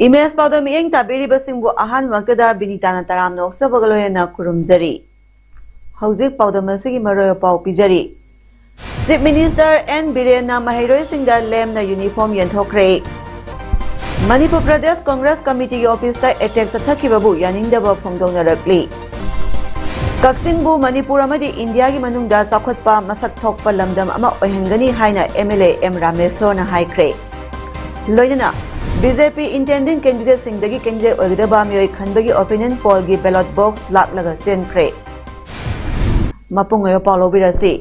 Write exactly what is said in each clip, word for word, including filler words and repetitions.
Image ꯄꯥꯎꯗ ꯃꯤꯠꯌꯦꯡ ꯇꯥꯕꯤꯔꯤꯕꯁꯤꯡꯕꯨ ꯑꯍꯥꯟꯕꯃꯛꯇꯗ ꯕꯤꯅꯤꯇꯥꯅ ꯇꯔꯥꯝꯅ ꯑꯣꯛꯆꯕꯒ ꯂꯣꯏꯅꯅ ꯈꯨꯔꯨꯝꯖꯔꯤ꯫ ꯍꯧꯖꯤꯛ ꯄꯥꯎꯗꯝ ꯑꯁꯤꯒꯤ ꯃꯔꯣꯏ ꯄꯥꯎ ꯄꯤꯖꯔꯤ꯫ Chief Minister ꯑꯦꯟ ꯕꯤꯔꯦꯟꯅ ꯃꯍꯩꯔꯣꯏꯁꯤꯡꯗ ꯂꯦꯝꯅ ꯌꯨꯅꯤꯐꯣꯔꯝ ꯌꯦꯟꯊꯣꯛꯈ꯭ꯔꯦ꯫ ꯃꯅꯤꯄꯨꯔ ꯄ꯭ꯔꯗꯦꯁ ꯀꯣꯡꯒ꯭ꯔꯦꯁ ꯀꯃꯤꯇꯤꯒꯤ ꯑꯣꯐꯤꯁꯇ ꯑꯦꯇꯦꯛ ꯆꯠꯊꯈꯤꯕꯕꯨ ꯌꯥꯅꯤꯡꯗꯕ ꯐꯣꯡꯗꯣꯛꯅꯔꯛꯂꯤ꯫ ꯀꯛꯆꯤꯡꯕꯨ ꯃꯅꯤꯄꯨꯔ ꯑꯃꯗꯤ ꯏꯟꯗꯤꯌꯥꯒꯤ ꯃꯅꯨꯡꯗ ꯆꯥꯎꯈꯠꯄ ꯃꯁꯛ ꯊꯣꯛꯄ ꯂꯝꯗꯝ ꯑꯃ ꯑꯣꯏꯍꯟꯒꯅꯤ ꯍꯥꯏꯅ ꯑꯦꯝ ꯑꯦꯜ ꯑꯦ ꯑꯦꯝ ꯔꯥꯃꯦꯁꯣꯔꯅ ꯍꯥꯏꯈ꯭ꯔꯦ꯫ ꯂꯣꯏꯅꯅ ꯕꯤ ꯖꯦ ꯄꯤ intending candidateꯁꯤꯡꯗꯒꯤ candidate ꯑꯣꯏꯒꯗꯕ ꯃꯤꯑꯣꯏ ꯈꯟꯕꯒꯤ opinion pollꯒꯤ ballot box ꯂꯥꯛꯂꯒ ꯆꯦꯟꯈ꯭ꯔꯦ꯫ ꯃꯄꯨꯡ ꯑꯣꯏꯕ ꯄꯥꯎ ꯂꯧꯕꯤꯔꯁꯤ꯫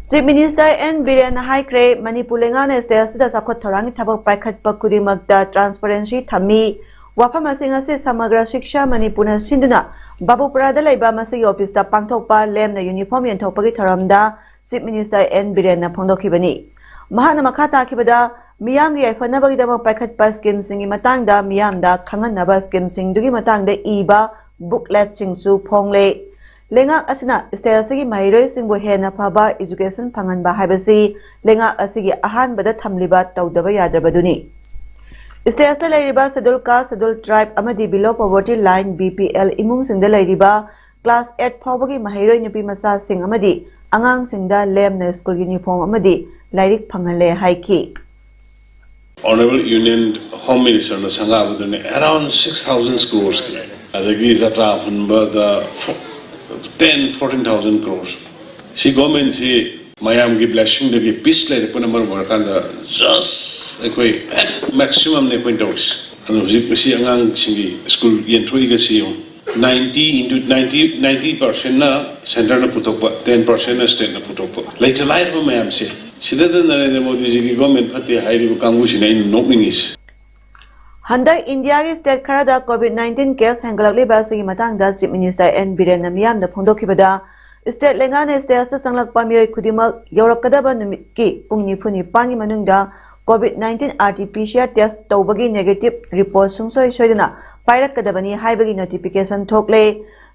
Chief Minister ꯑꯦꯟ ꯕꯤꯔꯦꯟꯅ ꯍꯥꯏꯈ꯭ꯔꯦ, ꯃꯅꯤꯄꯨꯔ ꯂꯩꯉꯥꯛꯅ state ꯑꯁꯤꯗ ꯆꯥꯎꯈꯠ ꯊꯧꯔꯥꯡꯒꯤ ꯊꯕꯛ ꯄꯥꯏꯈꯠꯄ ꯈꯨꯗꯤꯡꯃꯛꯇ transparency ꯊꯝꯃꯤ꯫ ꯋꯥꯐꯝ ꯑꯁꯤꯡ ꯑꯁꯤ ꯁꯃꯒ꯭ꯔ ꯁꯤꯛꯁꯥ ꯃꯅꯤꯄꯨꯔꯅ ꯁꯤꯟꯗꯨꯅ ꯕꯥꯕꯨꯄꯨꯔꯥꯗ ꯂꯩꯕ ꯃꯁꯤꯒꯤ officeꯇ ꯄꯥꯡꯊꯣꯛꯄ ꯂꯦꯝꯅ ꯌꯨꯅꯤꯐꯣꯔꯝ ꯌꯦꯟꯊꯣꯛꯄꯒꯤ ꯊꯧꯔꯝꯗ Chief Minister ꯑꯦꯟ ꯕꯤꯔꯦꯟꯅ ꯐꯣꯡꯗꯣꯛꯈꯤꯕꯅꯤ꯫ ꯃꯍꯥꯛꯅ ꯃꯈꯥ ꯇꯥꯈꯤꯕꯗ, ꯃꯤꯌꯥꯝꯒꯤ ꯌꯥꯏꯐꯅꯕꯒꯤꯗꯃꯛ ꯄꯥꯏꯈꯠꯄ schemeꯁꯤꯡꯒꯤ ꯃꯇꯥꯡꯗ ꯃꯤꯌꯥꯝꯗ ꯈꯪꯍꯟꯅꯕ schemeꯁꯤꯡꯗꯨꯒꯤ ꯃꯇꯥꯡꯗ ꯏꯕ bookletꯁꯤꯡꯁꯨ ꯐꯣꯡꯂꯦ꯫ ꯂꯩꯉꯥꯛ ꯑꯁꯤꯅ state ꯑꯁꯤꯒꯤ ꯃꯍꯩꯔꯣꯏꯁꯤꯡꯕꯨ ꯍꯦꯟꯅ ꯐꯕ education ꯐꯪꯍꯟꯕ ꯍꯥꯏꯕꯁꯤ ꯂꯩꯉꯥꯛ ꯑꯁꯤꯒꯤ ꯑꯍꯥꯟꯕꯗ ꯊꯝꯂꯤꯕ ꯇꯧꯗꯕ ꯌꯥꯗ꯭ꯔꯕꯗꯨꯅꯤ꯫ State ꯑꯁꯤꯗ ꯂꯩꯔꯤꯕ Scheduled Caste, Scheduled Tribe ꯑꯃꯗꯤ below poverty line, B P L, ꯏꯃꯨꯡꯁꯤꯡꯗ ꯂꯩꯔꯤꯕ class eight ꯐꯥꯎꯕꯒꯤ ꯃꯍꯩꯔꯣꯏ ꯅꯨꯄꯤ ꯃꯆꯥꯁꯤꯡ ꯑꯃꯗꯤ ꯑꯉꯥꯡꯁꯤꯡꯗ ꯂꯦꯝꯅ school uniform ꯑꯃꯗꯤ ꯂꯥꯏꯔꯤꯛ ꯐꯪꯍꯜꯂꯦ ꯍꯥꯏꯈꯤ꯫ Honorable Union Home Ministerꯅ ꯁꯪꯒꯥꯕꯗꯨꯅ around six thousand crores ꯀꯤ, ꯑꯗꯒꯤ ꯖꯇ꯭ꯔꯥ ꯍꯨꯟꯕꯗ ten, fourteen thousand crores꯫ ꯁꯤ governmentꯁꯤ ꯃꯌꯥꯝꯒꯤ blessingꯗꯒꯤ, peace ꯂꯩꯔꯛꯄꯅ ꯃꯔꯝ ꯑꯣꯏꯔꯀꯥꯟꯗ just ꯑꯩꯈꯣꯏ ꯍꯦꯛ maximumꯅꯦ ꯑꯩꯈꯣꯏꯅ ꯇꯧꯔꯤꯁꯦ꯫ ꯑꯗꯨꯅ ꯍꯧꯖꯤꯛ ꯉꯁꯤ ꯑꯉꯥꯡꯁꯤꯡꯒꯤ school ꯌꯦꯟꯊꯣꯛꯏꯒꯁꯤ ꯌꯦꯡꯉꯨ, ninety into ninety, ninety percentꯅ centreꯅ ꯄꯨꯊꯣꯛꯄ, ten percentꯅ stateꯅ ꯄꯨꯊꯣꯛꯄ꯫ ꯂꯩꯇ ꯂꯥꯏꯔꯕ ꯃꯌꯥꯝꯁꯦ, ꯁꯤꯗꯗ ꯅꯔꯦꯟꯗ꯭ꯔ ꯃꯣꯗꯤꯖꯤꯒꯤ government ꯐꯠꯇꯦ ꯍꯥꯏꯔꯤꯕ ꯀꯥꯡꯕꯨꯁꯤꯅ ꯑꯩꯅ ꯅꯣꯛꯅꯤꯡꯉꯤꯁꯦ꯫ ꯍꯟꯗꯛ ꯏꯟꯗꯤꯌꯥꯒꯤ state ꯈꯔꯗ COVID nineteen case ꯍꯦꯟꯒꯠꯂꯛꯂꯤꯕ ꯑꯁꯤꯒꯤ ꯃꯇꯥꯡꯗ Chief Minister ꯑꯦꯟ ꯕꯤꯔꯦꯟꯅ ꯃꯤꯌꯥꯝꯗ ꯐꯣꯡꯗꯣꯛꯈꯤꯕꯗ, state ꯂꯩꯉꯥꯛꯅ stateꯇ ꯆꯪꯂꯛꯄ ꯃꯤꯑꯣꯏ ꯈꯨꯗꯤꯡꯃꯛ ꯌꯧꯔꯛꯀꯗꯕ ꯅꯨꯃꯤꯠꯀꯤ ꯄꯨꯡ ꯅꯤꯐꯨ ꯅꯤꯄꯥꯟꯒꯤ ꯃꯅꯨꯡꯗ COVID nineteen RT-PCR test ꯇꯧꯕꯒꯤ negative report ꯁꯨꯡꯁꯣꯏ ꯁꯣꯏꯗꯅ ꯄꯥꯏꯔꯛꯀꯗꯕꯅꯤ ꯍꯥꯏꯕꯒꯤ notification ꯊꯣꯛꯂꯦ꯫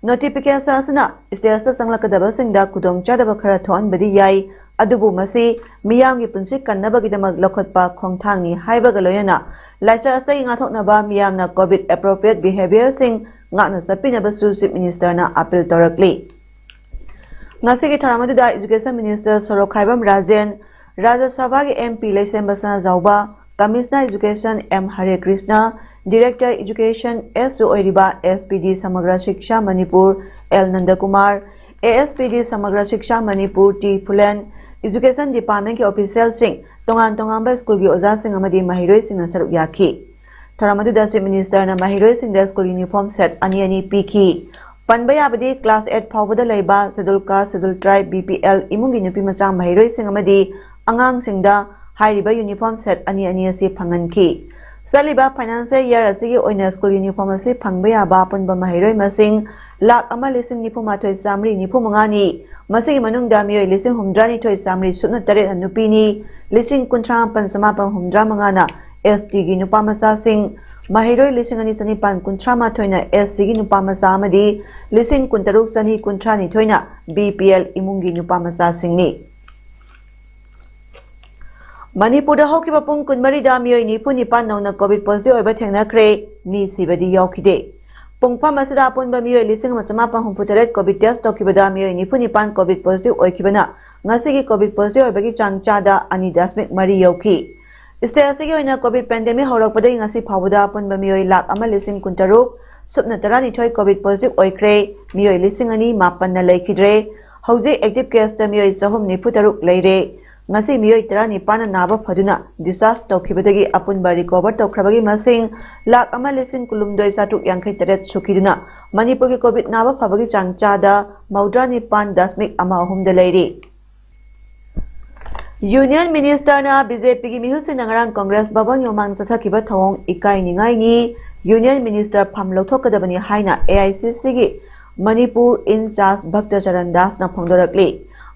Notification ꯑꯁꯤꯅ stateꯇ ꯆꯪꯂꯛꯀꯗꯕꯁꯤꯡꯗ ꯈꯨꯗꯣꯡꯆꯥꯗꯕ ꯈꯔ ꯊꯣꯛꯍꯟꯕꯗꯤ ꯌꯥꯏ, ꯑꯗꯨꯕꯨ ꯃꯁꯤ ꯃꯤꯌꯥꯝꯒꯤ ꯄꯨꯟꯁꯤ ꯀꯟꯅꯕꯒꯤꯗꯃꯛ ꯂꯧꯈꯠꯄ ꯈꯣꯡꯊꯥꯡꯅꯤ ꯍꯥꯏꯕꯒ ꯂꯣꯏꯅꯅ ꯂꯥꯏꯆꯠ ꯑꯁꯤꯗꯒꯤ ꯉꯥꯛꯊꯣꯛꯅꯕ ꯃꯤꯌꯥꯝꯅ COVID appropriate behaviourꯁꯤꯡ ꯉꯥꯛꯅ ꯆꯠꯄꯤꯅꯕꯁꯨ Chief Ministerꯅ appeal ꯇꯧꯔꯛꯂꯤ꯫ ꯉꯁꯤꯒꯤ ꯊꯧꯔꯝ ꯑꯗꯨꯗ Education Minister ꯁꯣꯔꯣꯛꯈꯥꯏꯕꯝ ꯔꯥꯖꯦꯟ, ꯔꯥꯖ꯭ꯌ ꯁꯚꯥꯒꯤ MP ꯂꯩꯁꯦꯝꯕ ꯁꯅꯥꯖꯥꯎꯕ, Commissioner Education M Hare Krishna, Director Education S ꯑꯣꯏꯔꯤꯕ S P D Samagra Shiksha Manipur L Nandakumar, A S P D Samagra Shiksha Manipur T Phulen, Education Departmentꯀꯤ officialꯁꯤꯡ, ꯇꯣꯉꯥꯟ ꯇꯣꯉꯥꯟꯕ ꯁ꯭ꯀꯨꯜꯒꯤ ꯑꯣꯖꯥꯁꯤꯡ ꯑꯃꯗꯤ ꯃꯍꯩꯔꯣꯏꯁꯤꯡꯅ ꯁꯔꯨꯛ ꯌꯥꯈꯤ꯫ ꯊꯧꯔꯝ ꯑꯗꯨꯗ Chief Ministerꯅ ꯃꯍꯩꯔꯣꯏꯁꯤꯡꯗ ꯁ꯭ꯀꯨꯜ uniform set ꯑꯅꯤ ꯑꯅꯤ ꯄꯤꯈꯤ꯫ ꯄꯟꯕ ꯌꯥꯕꯗꯤ class eight ꯐꯥꯎꯕꯗ ꯂꯩꯕ Scheduled Caste, Scheduled Tribe, B P L ꯏꯃꯨꯡꯒꯤ ꯅꯨꯄꯤ ꯃꯆꯥ ꯃꯍꯩꯔꯣꯏꯁꯤꯡ ꯑꯃꯗꯤ ꯑꯉꯥꯡꯁꯤꯡꯗ ꯍꯥꯏꯔꯤꯕ uniform set ꯑꯅꯤ ꯑꯅꯤ ꯑꯁꯤ ꯐꯪꯍꯟꯈꯤ꯫ ꯆꯠꯂꯤꯕ financial year ꯑꯁꯤꯒꯤ ꯑꯣꯏꯅ ꯁ꯭ꯀꯨꯜ uniform ꯑꯁꯤ ꯐꯪꯕ ꯌꯥꯕ ꯑꯄꯨꯟꯕ ꯃꯍꯩꯔꯣꯏ ꯃꯁꯤꯡ ꯂꯥꯈ ꯑꯃ ꯂꯤꯁꯤꯡ ꯅꯤꯐꯨ ꯃꯥꯊꯣꯏ ꯆꯥꯃꯔꯤ ꯅꯤꯐꯨ ꯃꯉꯥꯅꯤ꯫ ꯃꯁꯤꯒꯤ ꯃꯅꯨꯡꯗ ꯃꯤꯑꯣꯏ ꯂꯤꯁꯤꯡ ꯍꯨꯝꯐꯨꯇꯔꯥ ꯅꯤꯊꯣꯏ ꯆꯥꯃꯔꯤ ꯁꯨꯞꯅ ꯇꯔꯦꯠꯅ ꯅꯨꯄꯤꯅꯤ, ꯂꯤꯁꯤꯡ ꯀꯨꯟꯊ꯭ꯔꯥ ꯃꯥꯄꯟ ꯆꯃꯥꯄꯟ ꯍꯨꯝꯐꯨꯇꯔꯥ ꯃꯉꯥꯅ S Tꯒꯤ ꯅꯨꯄꯥ ꯃꯆꯥꯁꯤꯡ, ꯃꯍꯩꯔꯣꯏ ꯂꯤꯁꯤꯡ ꯑꯅꯤ ꯆꯅꯤꯄꯥꯟ ꯀꯨꯟꯊ꯭ꯔꯥ ꯃꯥꯊꯣꯏꯅ S Cꯒꯤ ꯅꯨꯄꯥ ꯃꯆꯥ ꯑꯃꯗꯤ ꯂꯤꯁꯤꯡ ꯀꯨꯟꯇꯔꯨꯛ ꯆꯅꯤ ꯀꯨꯟꯊ꯭ꯔꯥ ꯅꯤꯊꯣꯏꯅ B P L ꯏꯃꯨꯡꯒꯤ ꯅꯨꯄꯥ ꯃꯆꯥꯁꯤꯡꯅꯤ꯫ ꯃꯅꯤꯄꯨꯔꯗ ꯍꯧꯈꯤꯕ ꯄꯨꯡ ꯀꯨꯟꯃꯔꯤꯗ ꯃꯤꯑꯣꯏ ꯅꯤꯐꯨ ꯅꯤꯄꯥꯟ ꯅꯧꯅ COVID positive ꯑꯣꯏꯕ ꯊꯦꯡꯅꯈ꯭ꯔꯦ, ꯃꯤ ꯁꯤꯕꯗꯤ ꯌꯥꯎꯈꯤꯗꯦ꯫ ꯄꯨꯡꯐꯝ ꯑꯁꯤꯗ ꯑꯄꯨꯟꯕ ꯃꯤꯑꯣꯏ ꯂꯤꯁꯤꯡ ꯑꯃ ꯆꯃꯥꯄꯟ ꯍꯨꯝꯐꯨ ꯇꯔꯦꯠ COVID test ꯇꯧꯈꯤꯕꯗ ꯃꯤꯑꯣꯏ ꯅꯤꯐꯨ ꯅꯤꯄꯥꯟ COVID positive ꯑꯣꯏꯈꯤꯕꯅ ꯉꯁꯤꯒꯤ COVID positive ꯑꯣꯏꯕꯒꯤ ꯆꯥꯡ ꯆꯥꯗ ꯑꯅꯤ ꯗꯁꯃꯤꯛ ꯃꯔꯤ ꯌꯧꯈꯤ꯫ State ꯑꯁꯤꯒꯤ ꯑꯣꯏꯅ COVID pandemic ꯍꯧꯔꯛꯄꯗꯒꯤ ꯉꯁꯤ ꯐꯥꯎꯕꯗ ꯑꯄꯨꯟꯕ ꯃꯤꯑꯣꯏ ꯂꯥꯈ ꯑꯃ ꯂꯤꯁꯤꯡ ꯀꯨꯟꯇꯔꯨꯛ ꯁꯨꯞꯅ ꯇꯔꯥꯅꯤꯊꯣꯏ COVID positive ꯑꯣꯏꯈ꯭ꯔꯦ, ꯃꯤꯑꯣꯏ ꯂꯤꯁꯤꯡ ꯑꯅꯤ ꯃꯥꯄꯟꯅ ꯂꯩꯈꯤꯗ꯭ꯔꯦ꯫ ꯍꯧꯖꯤꯛ active caseꯇ ꯃꯤꯑꯣꯏ ꯆꯍꯨꯝ ꯅꯤꯐꯨ ꯇꯔꯨꯛ ꯂꯩꯔꯦ꯫ ꯉꯁꯤ ꯃꯤꯑꯣꯏ ꯇꯔꯥꯅꯤꯄꯥꯟꯅ ꯅꯥꯕ ꯐꯗꯨꯅ discharge ꯇꯧꯈꯤꯕꯗꯒꯤ ꯑꯄꯨꯟꯕ recover ꯇꯧꯈ꯭ꯔꯕꯒꯤ ꯃꯁꯤꯡ ꯂꯥꯈ ꯑꯃ ꯂꯤꯁꯤꯡ ꯀꯨꯟꯍꯨꯝꯗꯣꯏ ꯆꯥꯇ꯭ꯔꯨꯛ ꯌꯥꯡꯈꯩ ꯇꯔꯦꯠ ꯁꯨꯈꯤꯗꯨꯅ ꯃꯅꯤꯄꯨꯔꯒꯤ COVID ꯅꯥꯕ ꯐꯕꯒꯤ ꯆꯥꯡ ꯆꯥꯗ ꯃꯧꯗ꯭ꯔꯥ ꯅꯤꯄꯥꯟ ꯗꯁꯃꯤꯛ ꯑꯃ ꯑꯍꯨꯝꯗ ꯂꯩꯔꯤ꯫ Union Ministerꯅ BJPꯒꯤ ꯃꯤꯍꯨꯠꯁꯤꯡꯅ ꯉꯔꯥꯡ Congress ꯚꯕꯟꯒꯤ ꯃꯃꯥꯡ ꯆꯠꯊꯈꯤꯕ ꯊꯧꯑꯣꯡ ꯏꯀꯥꯏ ꯅꯤꯡꯉꯥꯏꯅꯤ꯫ Union Minister ꯐꯝ ꯂꯧꯊꯣꯛꯀꯗꯕꯅꯤ ꯍꯥꯏꯅ AICCꯒꯤ ꯃꯅꯤꯄꯨꯔ in charge ꯚꯛꯇ ꯆꯔꯟ ꯗꯥꯁꯅ ꯐꯣꯡꯗꯣꯔꯛꯂꯤ꯫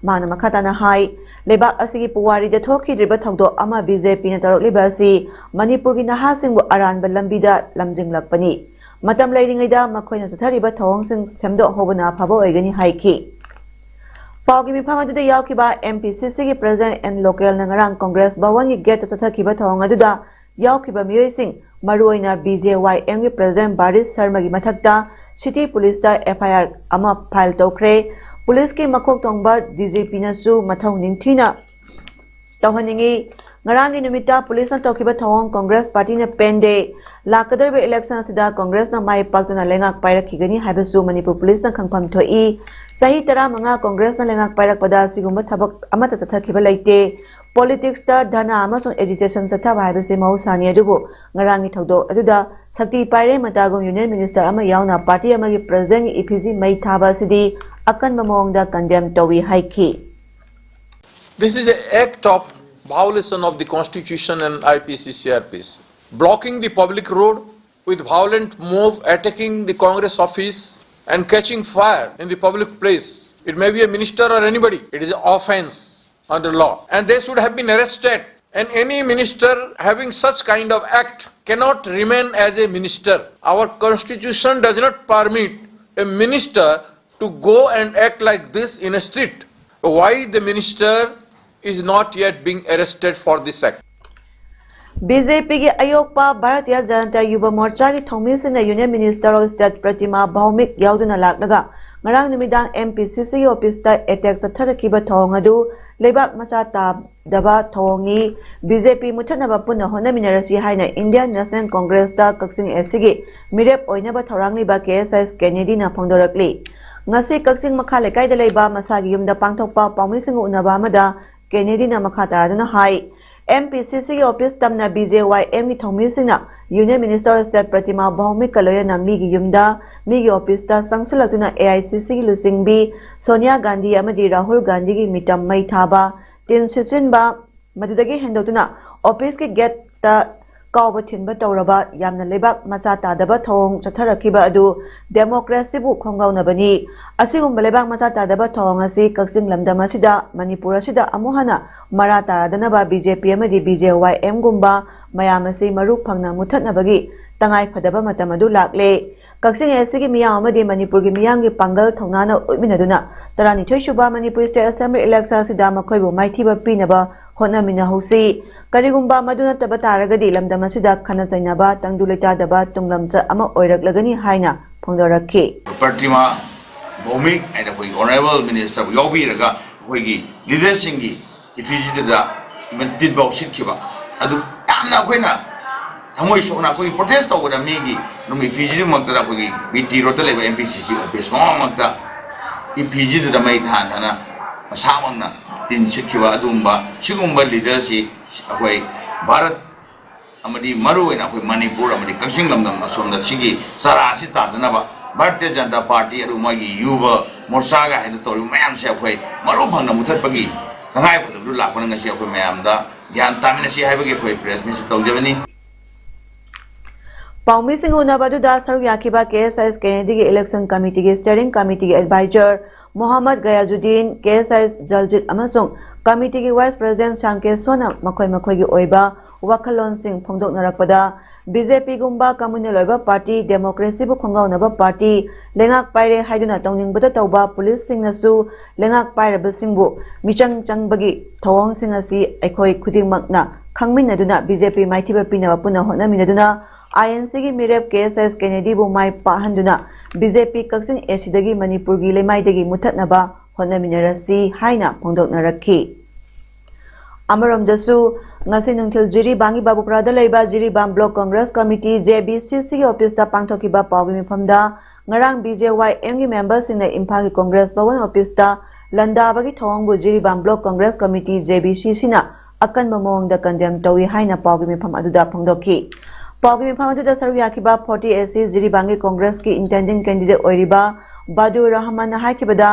ꯃꯥꯅ ꯃꯈꯥ ꯇꯥꯅ ꯍꯥꯏ, ꯂꯩꯕꯥꯛ ꯑꯁꯤꯒꯤ ꯄꯨꯋꯥꯔꯤꯗ ꯊꯣꯛꯈꯤꯗ꯭ꯔꯤꯕ ꯊꯧꯗꯣꯛ ꯑꯃ BJPꯅ ꯇꯧꯔꯛꯂꯤꯕ ꯑꯁꯤ ꯃꯅꯤꯄꯨꯔꯒꯤ ꯅꯍꯥꯁꯤꯡꯕꯨ ꯑꯔꯥꯟꯕ ꯂꯝꯕꯤꯗ ꯂꯝꯖꯤꯡꯂꯛꯄꯅꯤ꯫ ꯃꯇꯝ ꯂꯩꯔꯤꯉꯩꯗ ꯃꯈꯣꯏꯅ ꯆꯠꯊꯔꯤꯕ ꯊꯧꯑꯣꯡꯁꯤꯡ ꯁꯦꯝꯗꯣꯛꯍꯧꯕꯅ ꯑꯐꯕ ꯑꯣꯏꯒꯅꯤ ꯍꯥꯏꯈꯤ꯫ ꯄꯥꯎꯒꯤ ꯃꯤꯐꯝ ꯑꯗꯨꯗ ꯌꯥꯎꯈꯤꯕ MPCCꯒꯤ President ꯑꯦꯟ ꯂꯣꯀꯦꯜꯅ ꯉꯔꯥꯡ Congress ꯚꯋꯟꯒꯤ gateꯇ ꯆꯠꯊꯈꯤꯕ ꯊꯧꯑꯣꯡ ꯑꯗꯨꯗ ꯌꯥꯎꯈꯤꯕ ꯃꯤꯑꯣꯏꯁꯤꯡ, ꯃꯔꯨꯑꯣꯏꯅ B J Y M ꯒꯤ President ꯕꯥꯔꯤꯁ ꯁꯔꯃꯒꯤ ꯃꯊꯛꯇ City Police ꯇ F I R ꯑꯃ file ꯇꯧꯈ꯭ꯔꯦ꯫ Police ꯀꯤ ꯃꯀꯣꯛ ꯊꯣꯡꯕ D G P ꯅꯁꯨ ꯃꯊꯧ ꯅꯤꯡꯊꯤꯅ ꯇꯧꯍꯟꯅꯤꯡꯏ꯫ ꯉꯔꯥꯡꯒꯤ ꯅꯨꯃꯤꯠꯇ police ꯅ ꯇꯧꯈꯤꯕ ꯊꯧꯑꯣꯡ Congress Party ꯅ ꯄꯦꯟꯗꯦ꯫ ꯂꯥꯛꯀꯗꯧꯔꯤꯕ election ꯑꯁꯤꯗ Congress ꯅ ꯃꯥꯏ ꯄꯥꯛꯇꯨꯅ ꯂꯩꯉꯥꯛ ꯄꯥꯏꯔꯛꯈꯤꯒꯅꯤ ꯍꯥꯏꯕꯁꯨ ꯃꯅꯤꯄꯨꯔ police ꯅ ꯈꯪꯐꯝ ꯊꯣꯛꯏ꯫ ꯆꯍꯤ ꯇꯔꯥꯃꯉꯥ Congress ꯅ ꯂꯩꯉꯥꯛ ꯄꯥꯏꯔꯛꯄꯗ ꯑꯁꯤꯒꯨꯝꯕ ꯊꯕꯛ ꯑꯃꯠꯇ ꯆꯠꯊꯈꯤꯕ ꯂꯩꯇꯦ꯫ Politics ꯇ ꯙꯔꯅꯥ ꯑꯃꯁꯨꯡ agitation ꯆꯠꯊꯕ ꯍꯥꯏꯕꯁꯤ ꯃꯍꯧꯁꯥꯅꯤ, ꯑꯗꯨꯕꯨ ꯉꯔꯥꯡꯒꯤ ꯊꯧꯗꯣꯛ ꯑꯗꯨꯗ ꯁꯛꯇꯤ ꯄꯥꯏꯔꯦ ꯃꯇꯥꯒꯨꯝ Union Minister ꯑꯃ ꯌꯥꯎꯅ party ꯑꯃꯒꯤ President ꯒꯤ effigy ꯃꯩ ꯊꯥꯕ ꯑꯁꯤꯗꯤ ꯑꯀꯟꯕ ꯃꯑꯣꯡꯗ condemn ꯇꯧꯏ ꯍꯥꯏꯈꯤ꯫ This is an act of violation of the Constitution and I P C C R Ps. Blocking the public road with violent mob, attacking the Congress office and catching fire in the public place. It may be a minister or anybody. It is an offense under law. And they should have been arrested. And any minister having such kind of act cannot remain as a minister. Our constitution does not permit a minister to go and act like this in a street. Why the minister is not yet being arrested for this act? B J P ꯒꯤ ꯑꯌꯣꯛꯄ Bharatiya Janata ꯌꯨꯕ ꯃꯣꯔꯆꯥꯒꯤ ꯊꯧꯃꯤꯁꯤꯡꯅ Union Minister of State ꯄ꯭ꯔꯇꯤꯃꯥ ꯚꯧꯃꯤꯛ ꯌꯥꯎꯗꯨꯅ ꯂꯥꯛꯂꯒ ꯉꯔꯥꯡ ꯅꯨꯃꯤꯗꯥꯡ M P C C ꯒꯤ office ꯇ attack ꯆꯠꯊꯔꯛꯈꯤꯕ ꯊꯧꯑꯣꯡ ꯑꯗꯨ ꯂꯩꯕꯥꯛ ꯃꯆꯥ ꯇꯥꯗꯕ ꯊꯧꯑꯣꯡꯅꯤ꯫ B J P ꯃꯨꯊꯠꯅꯕ ꯄꯨꯟꯅ ꯍꯣꯠꯅꯃꯤꯟꯅꯔꯁꯤ ꯍꯥꯏꯅ Indian National Congress ꯇ ꯀꯛꯆꯤꯡ A C ꯒꯤ ꯃꯤꯔꯦꯞ ꯑꯣꯏꯅꯕ ꯊꯧꯔꯥꯡꯂꯤꯕ K S S ꯀꯦꯅꯦꯗꯤꯅ ꯐꯣꯡꯗꯣꯔꯛꯂꯤ꯫ ꯉꯁꯤ ꯀꯛꯆꯤꯡ ꯃꯈꯥ ꯂꯩꯀꯥꯏꯗ ꯂꯩꯕ ꯃꯁꯥꯒꯤ ꯌꯨꯝꯗ ꯄꯥꯡꯊꯣꯛꯄ ꯄꯥꯎꯃꯤꯁꯤꯡꯒ ꯎꯅꯕ ꯑꯃꯗ ꯀꯦꯅꯦꯗꯤꯅ ꯃꯈꯥ ꯇꯥꯔꯗꯨꯅ ꯍꯥꯏ, M P C C ꯒꯤ office ꯇꯝꯅ B J Y M ꯒꯤ ꯊꯧꯃꯤꯁꯤꯡꯅ Union Minister of State ꯄ꯭ꯔꯇꯤꯃꯥ ꯚꯧꯃꯤꯛꯀ ꯂꯣꯏꯅꯅ ꯃꯤꯒꯤ ꯌꯨꯝꯗ, ꯃꯤꯒꯤ office ꯇ ꯆꯪꯁꯤꯜꯂꯛꯇꯨꯅ A I C C ꯒꯤ ꯂꯨꯆꯤꯡꯕꯤ ꯁꯣꯅꯤꯌꯥ ꯒꯥꯟꯙꯤ ꯑꯃꯗꯤ ꯔꯥꯍꯨꯜ ꯒꯥꯟꯙꯤꯒꯤ ꯃꯤꯇꯝ ꯃꯩ ꯊꯥꯕ, ꯇꯤꯟ ꯁꯤꯠꯆꯤꯟꯕ, ꯃꯗꯨꯗꯒꯤ ꯍꯦꯟꯗꯣꯛꯇꯨꯅ office ꯀꯤ gate ꯇ ꯀꯥꯎꯕ ꯊꯤꯟꯕ ꯇꯧꯔꯕ ꯌꯥꯝꯅ ꯂꯩꯕꯥꯛ ꯃꯆꯥ ꯇꯥꯗꯕ ꯊꯧꯑꯣꯡ ꯆꯠꯊꯔꯛꯈꯤꯕ ꯑꯗꯨ democracy ꯕꯨ ꯈꯣꯡꯒꯥꯎꯅꯕꯅꯤ꯫ ꯑꯁꯤꯒꯨꯝꯕ ꯂꯩꯕꯥꯛ ꯃꯆꯥ ꯇꯥꯗꯕ ꯊꯧꯑꯣꯡ ꯑꯁꯤ ꯀꯛꯆꯤꯡ ꯂꯝꯗꯝ ꯑꯁꯤꯗ, ꯃꯅꯤꯄꯨꯔ ꯑꯁꯤꯗ ꯑꯃꯨꯛ ꯍꯟꯅ ꯃꯔꯥ ꯇꯥꯔꯗꯅꯕ B J P ꯑꯃꯗꯤ B J Y M ꯒꯨꯝꯕ ꯃꯌꯥꯝ ꯑꯁꯤ ꯃꯔꯨ ꯐꯪꯅ ꯃꯨꯊꯠꯅꯕꯒꯤ ꯇꯉꯥꯏ ꯐꯗꯕ ꯃꯇꯝ ꯑꯗꯨ ꯂꯥꯛꯂꯦ꯫ ꯀꯛꯆꯤꯡ A C ꯒꯤ ꯃꯤꯌꯥꯝ ꯑꯃꯗꯤ ꯃꯅꯤꯄꯨꯔꯒꯤ ꯃꯤꯌꯥꯝꯒꯤ ꯄꯥꯡꯒꯜ ꯊꯧꯅꯥꯅ ꯎꯠꯃꯤꯟꯅꯗꯨꯅ ꯇꯔꯥꯅꯤꯊꯣꯏ ꯁꯨꯕ ꯃꯅꯤꯄꯨꯔ State Assembly election ꯑꯁꯤꯗ ꯃꯈꯣꯏꯕꯨ ꯃꯥꯏꯊꯤꯕ ꯄꯤꯅꯕ ꯍꯣꯠꯅꯃꯤꯟꯅꯍꯧꯁꯤ꯫ ꯀꯔꯤꯒꯨꯝꯕ ꯃꯗꯨ ꯅꯠꯇꯕ ꯇꯥꯔꯒꯗꯤ ꯂꯝꯗꯝ ꯑꯁꯤꯗ ꯈꯠꯅ ꯆꯩꯅꯕ, ꯇꯪꯗꯨ ꯂꯩꯇꯥꯗꯕ ꯇꯨꯡꯂꯝꯆꯠ ꯑꯃ ꯑꯣꯏꯔꯛꯂꯒꯅꯤ ꯍꯥꯏꯅ ꯐꯣꯡꯗꯣꯔꯛꯈꯤ꯫ ꯄ꯭ꯔꯇꯤꯃꯥ ꯚꯧꯃꯤꯛ ꯍꯥꯏꯅ ꯑꯩꯈꯣꯏꯒꯤ ꯑꯣꯅꯔꯦꯕꯜ ꯃꯤꯅꯤꯁꯇꯔꯕꯨ ꯌꯥꯎꯕꯤꯔꯒ ꯑꯩꯈꯣꯏꯒꯤ ꯂꯤꯗꯔꯁꯤꯡꯒꯤ ꯏꯐꯤꯖꯤꯗꯨꯗ ꯏꯚꯟ ꯇꯤꯟꯐꯥꯎ ꯁꯤꯠꯈꯤꯕ, ꯑꯗꯨ ꯌꯥꯝꯅ ꯑꯩꯈꯣꯏꯅ ꯊꯃꯣꯏ ꯁꯣꯛꯅ ꯑꯩꯈꯣꯏꯒꯤ ꯄ꯭ꯔꯣꯇꯦꯁ ꯇꯧꯕꯗ ꯃꯤꯒꯤ ꯑꯗꯨꯝ ꯏꯐꯤꯖꯤꯗꯨꯃꯛꯇꯗ ꯑꯩꯈꯣꯏꯒꯤ ꯕꯤ ꯇꯤ ꯔꯣꯗꯇ ꯂꯩꯕ ꯑꯦꯝ ꯄꯤ ꯁꯤ ꯁꯤ ꯑꯣꯐꯤꯁ ꯃꯃꯥꯡꯃꯛꯇ ꯏꯐꯤꯖꯤꯗꯨꯗ ꯃꯩ ꯊꯥꯟꯗꯅ ꯃꯁꯥꯃꯛꯅ ꯇꯤꯟ ꯁꯤꯠꯈꯤꯕ ꯑꯗꯨꯒꯨꯝꯕ ꯁꯤꯒꯨꯝꯕ ꯂꯤꯗꯔꯁꯤ ꯑꯩꯈꯣꯏ ꯚꯥꯔꯠ ꯑꯃꯗꯤ ꯃꯔꯨꯑꯣꯏꯅ ꯑꯩꯈꯣꯏ ꯃꯅꯤꯄꯨꯔ ꯑꯃꯗꯤ ꯀꯛꯆꯤꯡ ꯂꯝꯗꯝ ꯑꯁꯣꯝꯗ ꯁꯤꯒꯤ ꯆꯔꯥ ꯑꯁꯤ ꯇꯥꯗꯅꯕ ꯚꯥꯔꯇꯤꯌ ꯖꯅꯇꯥ ꯄꯥꯔꯇꯤ ꯑꯗꯨꯒ ꯃꯥꯒꯤ ꯌꯨꯕ ꯃꯣꯔꯆꯥꯒ ꯍꯥꯏꯅ ꯇꯧꯔꯤꯕ ꯃꯌꯥꯝꯁꯦ ꯑꯩꯈꯣꯏ ꯃꯔꯨ ꯐꯪꯅ ꯃꯨꯊꯠꯄꯒꯤ ꯇꯉꯥꯏ ꯐꯗꯕꯗꯨ ꯂꯥꯛꯄꯅ ꯉꯁꯤ ꯑꯩꯈꯣꯏ ꯃꯌꯥꯝꯗ ꯒ꯭ꯌꯥꯟ ꯇꯥꯃꯤꯟꯅꯁꯤ ꯍꯥꯏꯕꯒꯤ ꯑꯩꯈꯣꯏ ꯄ꯭ꯔꯦꯁ ꯃꯤꯠꯁꯤ ꯇꯧꯖꯕꯅꯤ꯫ ꯄꯥꯎꯃꯤꯁꯤꯡ ꯎꯅꯕ ꯑꯗꯨꯗ ꯁꯔꯨꯛ ꯌꯥꯈꯤꯕ ꯀꯦ ꯑꯦꯁ ꯑꯥꯏ ꯑꯦꯁ ꯀꯦꯅꯦꯗꯤꯒꯤ ꯏꯂꯦꯛꯁꯟ ꯀꯃꯤꯇꯤꯒꯤ ꯁ꯭ꯇꯤꯌꯔꯤꯡ ꯀꯃꯤꯇꯤꯒꯤ ꯑꯦꯗꯚꯥꯏꯖꯔ ꯃꯣꯍꯝꯃꯗ ꯒꯌꯥꯖꯨꯗꯤꯟ, ꯀꯦ ꯑꯦꯁ ꯑꯥꯏ ꯑꯦꯁ ꯖꯜꯖꯤꯠ ꯑꯃꯁꯨꯡ ꯀꯃꯤꯇꯤꯒꯤ ꯚꯥꯏꯁ ꯄ꯭ꯔꯦꯁꯤꯗꯦꯟꯠ ꯁ꯭ꯌꯥꯝ ꯀꯦꯁꯣꯅ ꯃꯈꯣꯏ ꯃꯈꯣꯏꯒꯤ ꯑꯣꯏꯕ ꯋꯥꯈꯜꯂꯣꯟꯁꯤꯡ ꯐꯣꯡꯗꯣꯛꯅꯔꯛꯄꯗ, ꯕꯤ ꯖꯦ ꯄꯤꯒꯨꯝꯕ ꯀꯝꯃ꯭ꯌꯨꯅꯦꯜ ꯑꯣꯏꯕ ꯄꯥꯔꯇꯤ, ꯗꯦꯃꯣꯀ꯭ꯔꯦꯁꯤꯕꯨ ꯈꯣꯡꯒꯥꯎꯅꯕ ꯄꯥꯔꯇꯤ, ꯂꯩꯉꯥꯛ ꯄꯥꯏꯔꯦ ꯍꯥꯏꯗꯨꯅ ꯇꯧꯅꯤꯡꯕꯗ ꯇꯧꯕ ꯄꯨꯂꯤꯁꯁꯤꯡꯅꯁꯨ ꯂꯩꯉꯥꯛ ꯄꯥꯏꯔꯕꯁꯤꯡꯕꯨ ꯃꯤꯆꯪ ꯆꯪꯕꯒꯤ ꯊꯧꯑꯣꯡꯁꯤꯡ ꯑꯁꯤ ꯑꯩꯈꯣꯏ ꯈꯨꯗꯤꯡꯃꯛꯅ ꯈꯪꯃꯤꯟꯅꯗꯨꯅ ꯕꯤ ꯖꯦ ꯄꯤ ꯃꯥꯏꯊꯤꯕ ꯄꯤꯅꯕ ꯄꯨꯟꯅ ꯍꯣꯠꯅꯃꯤꯟꯅꯗꯨꯅ ꯑꯥꯏ ꯑꯦꯟ ꯁꯤꯒꯤ ꯃꯤꯔꯦꯞ ꯀꯦ ꯑꯦꯁ ꯑꯥꯏ ꯑꯦꯁ ꯀꯦꯅꯦꯗꯤꯕꯨ ꯃꯥꯏ ꯄꯥꯛꯍꯟꯗꯨꯅ ꯕꯤ ꯖꯦ ꯄꯤ ꯀꯛꯆꯤꯡ ꯑꯦ ꯁꯤꯗꯒꯤ ꯃꯅꯤꯄꯨꯔꯒꯤ ꯂꯩꯃꯥꯏꯗꯒꯤ ꯃꯨꯊꯠꯅꯕ ꯍꯣꯠꯅꯃꯤꯟꯅꯔꯁꯤ ꯍꯥꯏꯅ ꯐꯣꯡꯗꯣꯛꯅꯔꯛꯈꯤ꯫ ꯑꯃꯔꯣꯝꯗꯁꯨ, ꯉꯁꯤ ꯅꯨꯡꯊꯤꯜ ꯖꯤꯔꯤꯕꯥꯝꯒꯤ ꯕꯥꯕꯨꯄꯨꯔꯥꯗ ꯂꯩꯕ Jiribam block Congress committee, J B ꯁꯤ ꯁꯤꯒꯤ ꯑꯣꯐꯤꯁꯇ ꯄꯥꯡꯊꯣꯛꯈꯤꯕ ꯄꯥꯎꯒꯤ ꯃꯤꯐꯝꯗ, ꯉꯔꯥꯡ ꯕꯤ ꯖꯦ ꯋꯥꯏ ꯑꯦꯝꯒꯤ ꯃꯦꯝꯕꯔꯁꯤꯡꯅ ꯏꯝꯐꯥꯜꯒꯤ ꯀꯪꯒ꯭ꯔꯦꯁ ꯚꯋꯟ ꯑꯣꯐꯤꯁꯇ ꯂꯥꯟꯗꯥꯕꯒꯤ ꯊꯧꯑꯣꯡꯕꯨ Jiribam block Congress committee, J B C ꯁꯤꯅ ꯑꯀꯟꯕ ꯃꯑꯣꯡꯗ ꯀꯟꯗꯦꯝ ꯇꯧꯏ ꯍꯥꯏꯅ ꯄꯥꯎꯒꯤ ꯃꯤꯐꯝ ꯑꯗꯨꯗ ꯐꯣꯡꯗꯣꯛꯈꯤ꯫ ꯄꯥꯎꯒꯤ ꯃꯤꯐꯝ ꯑꯗꯨꯗ ꯁꯔꯨꯛ ꯌꯥꯈꯤꯕ ꯐꯣꯔꯇꯤ ꯑꯦ ꯁꯤ ꯖꯤꯔꯤꯕꯥꯝꯒꯤ ꯀꯪꯒ꯭ꯔꯦꯁꯀꯤ ꯏꯟꯇꯦꯟꯗꯤꯡ ꯀꯦꯟꯗꯤꯗꯦꯠ ꯑꯣꯏꯔꯤꯕ ꯕꯥꯗꯨꯔ ꯔꯍꯃꯟꯅ ꯍꯥꯏꯈꯤꯕꯗ,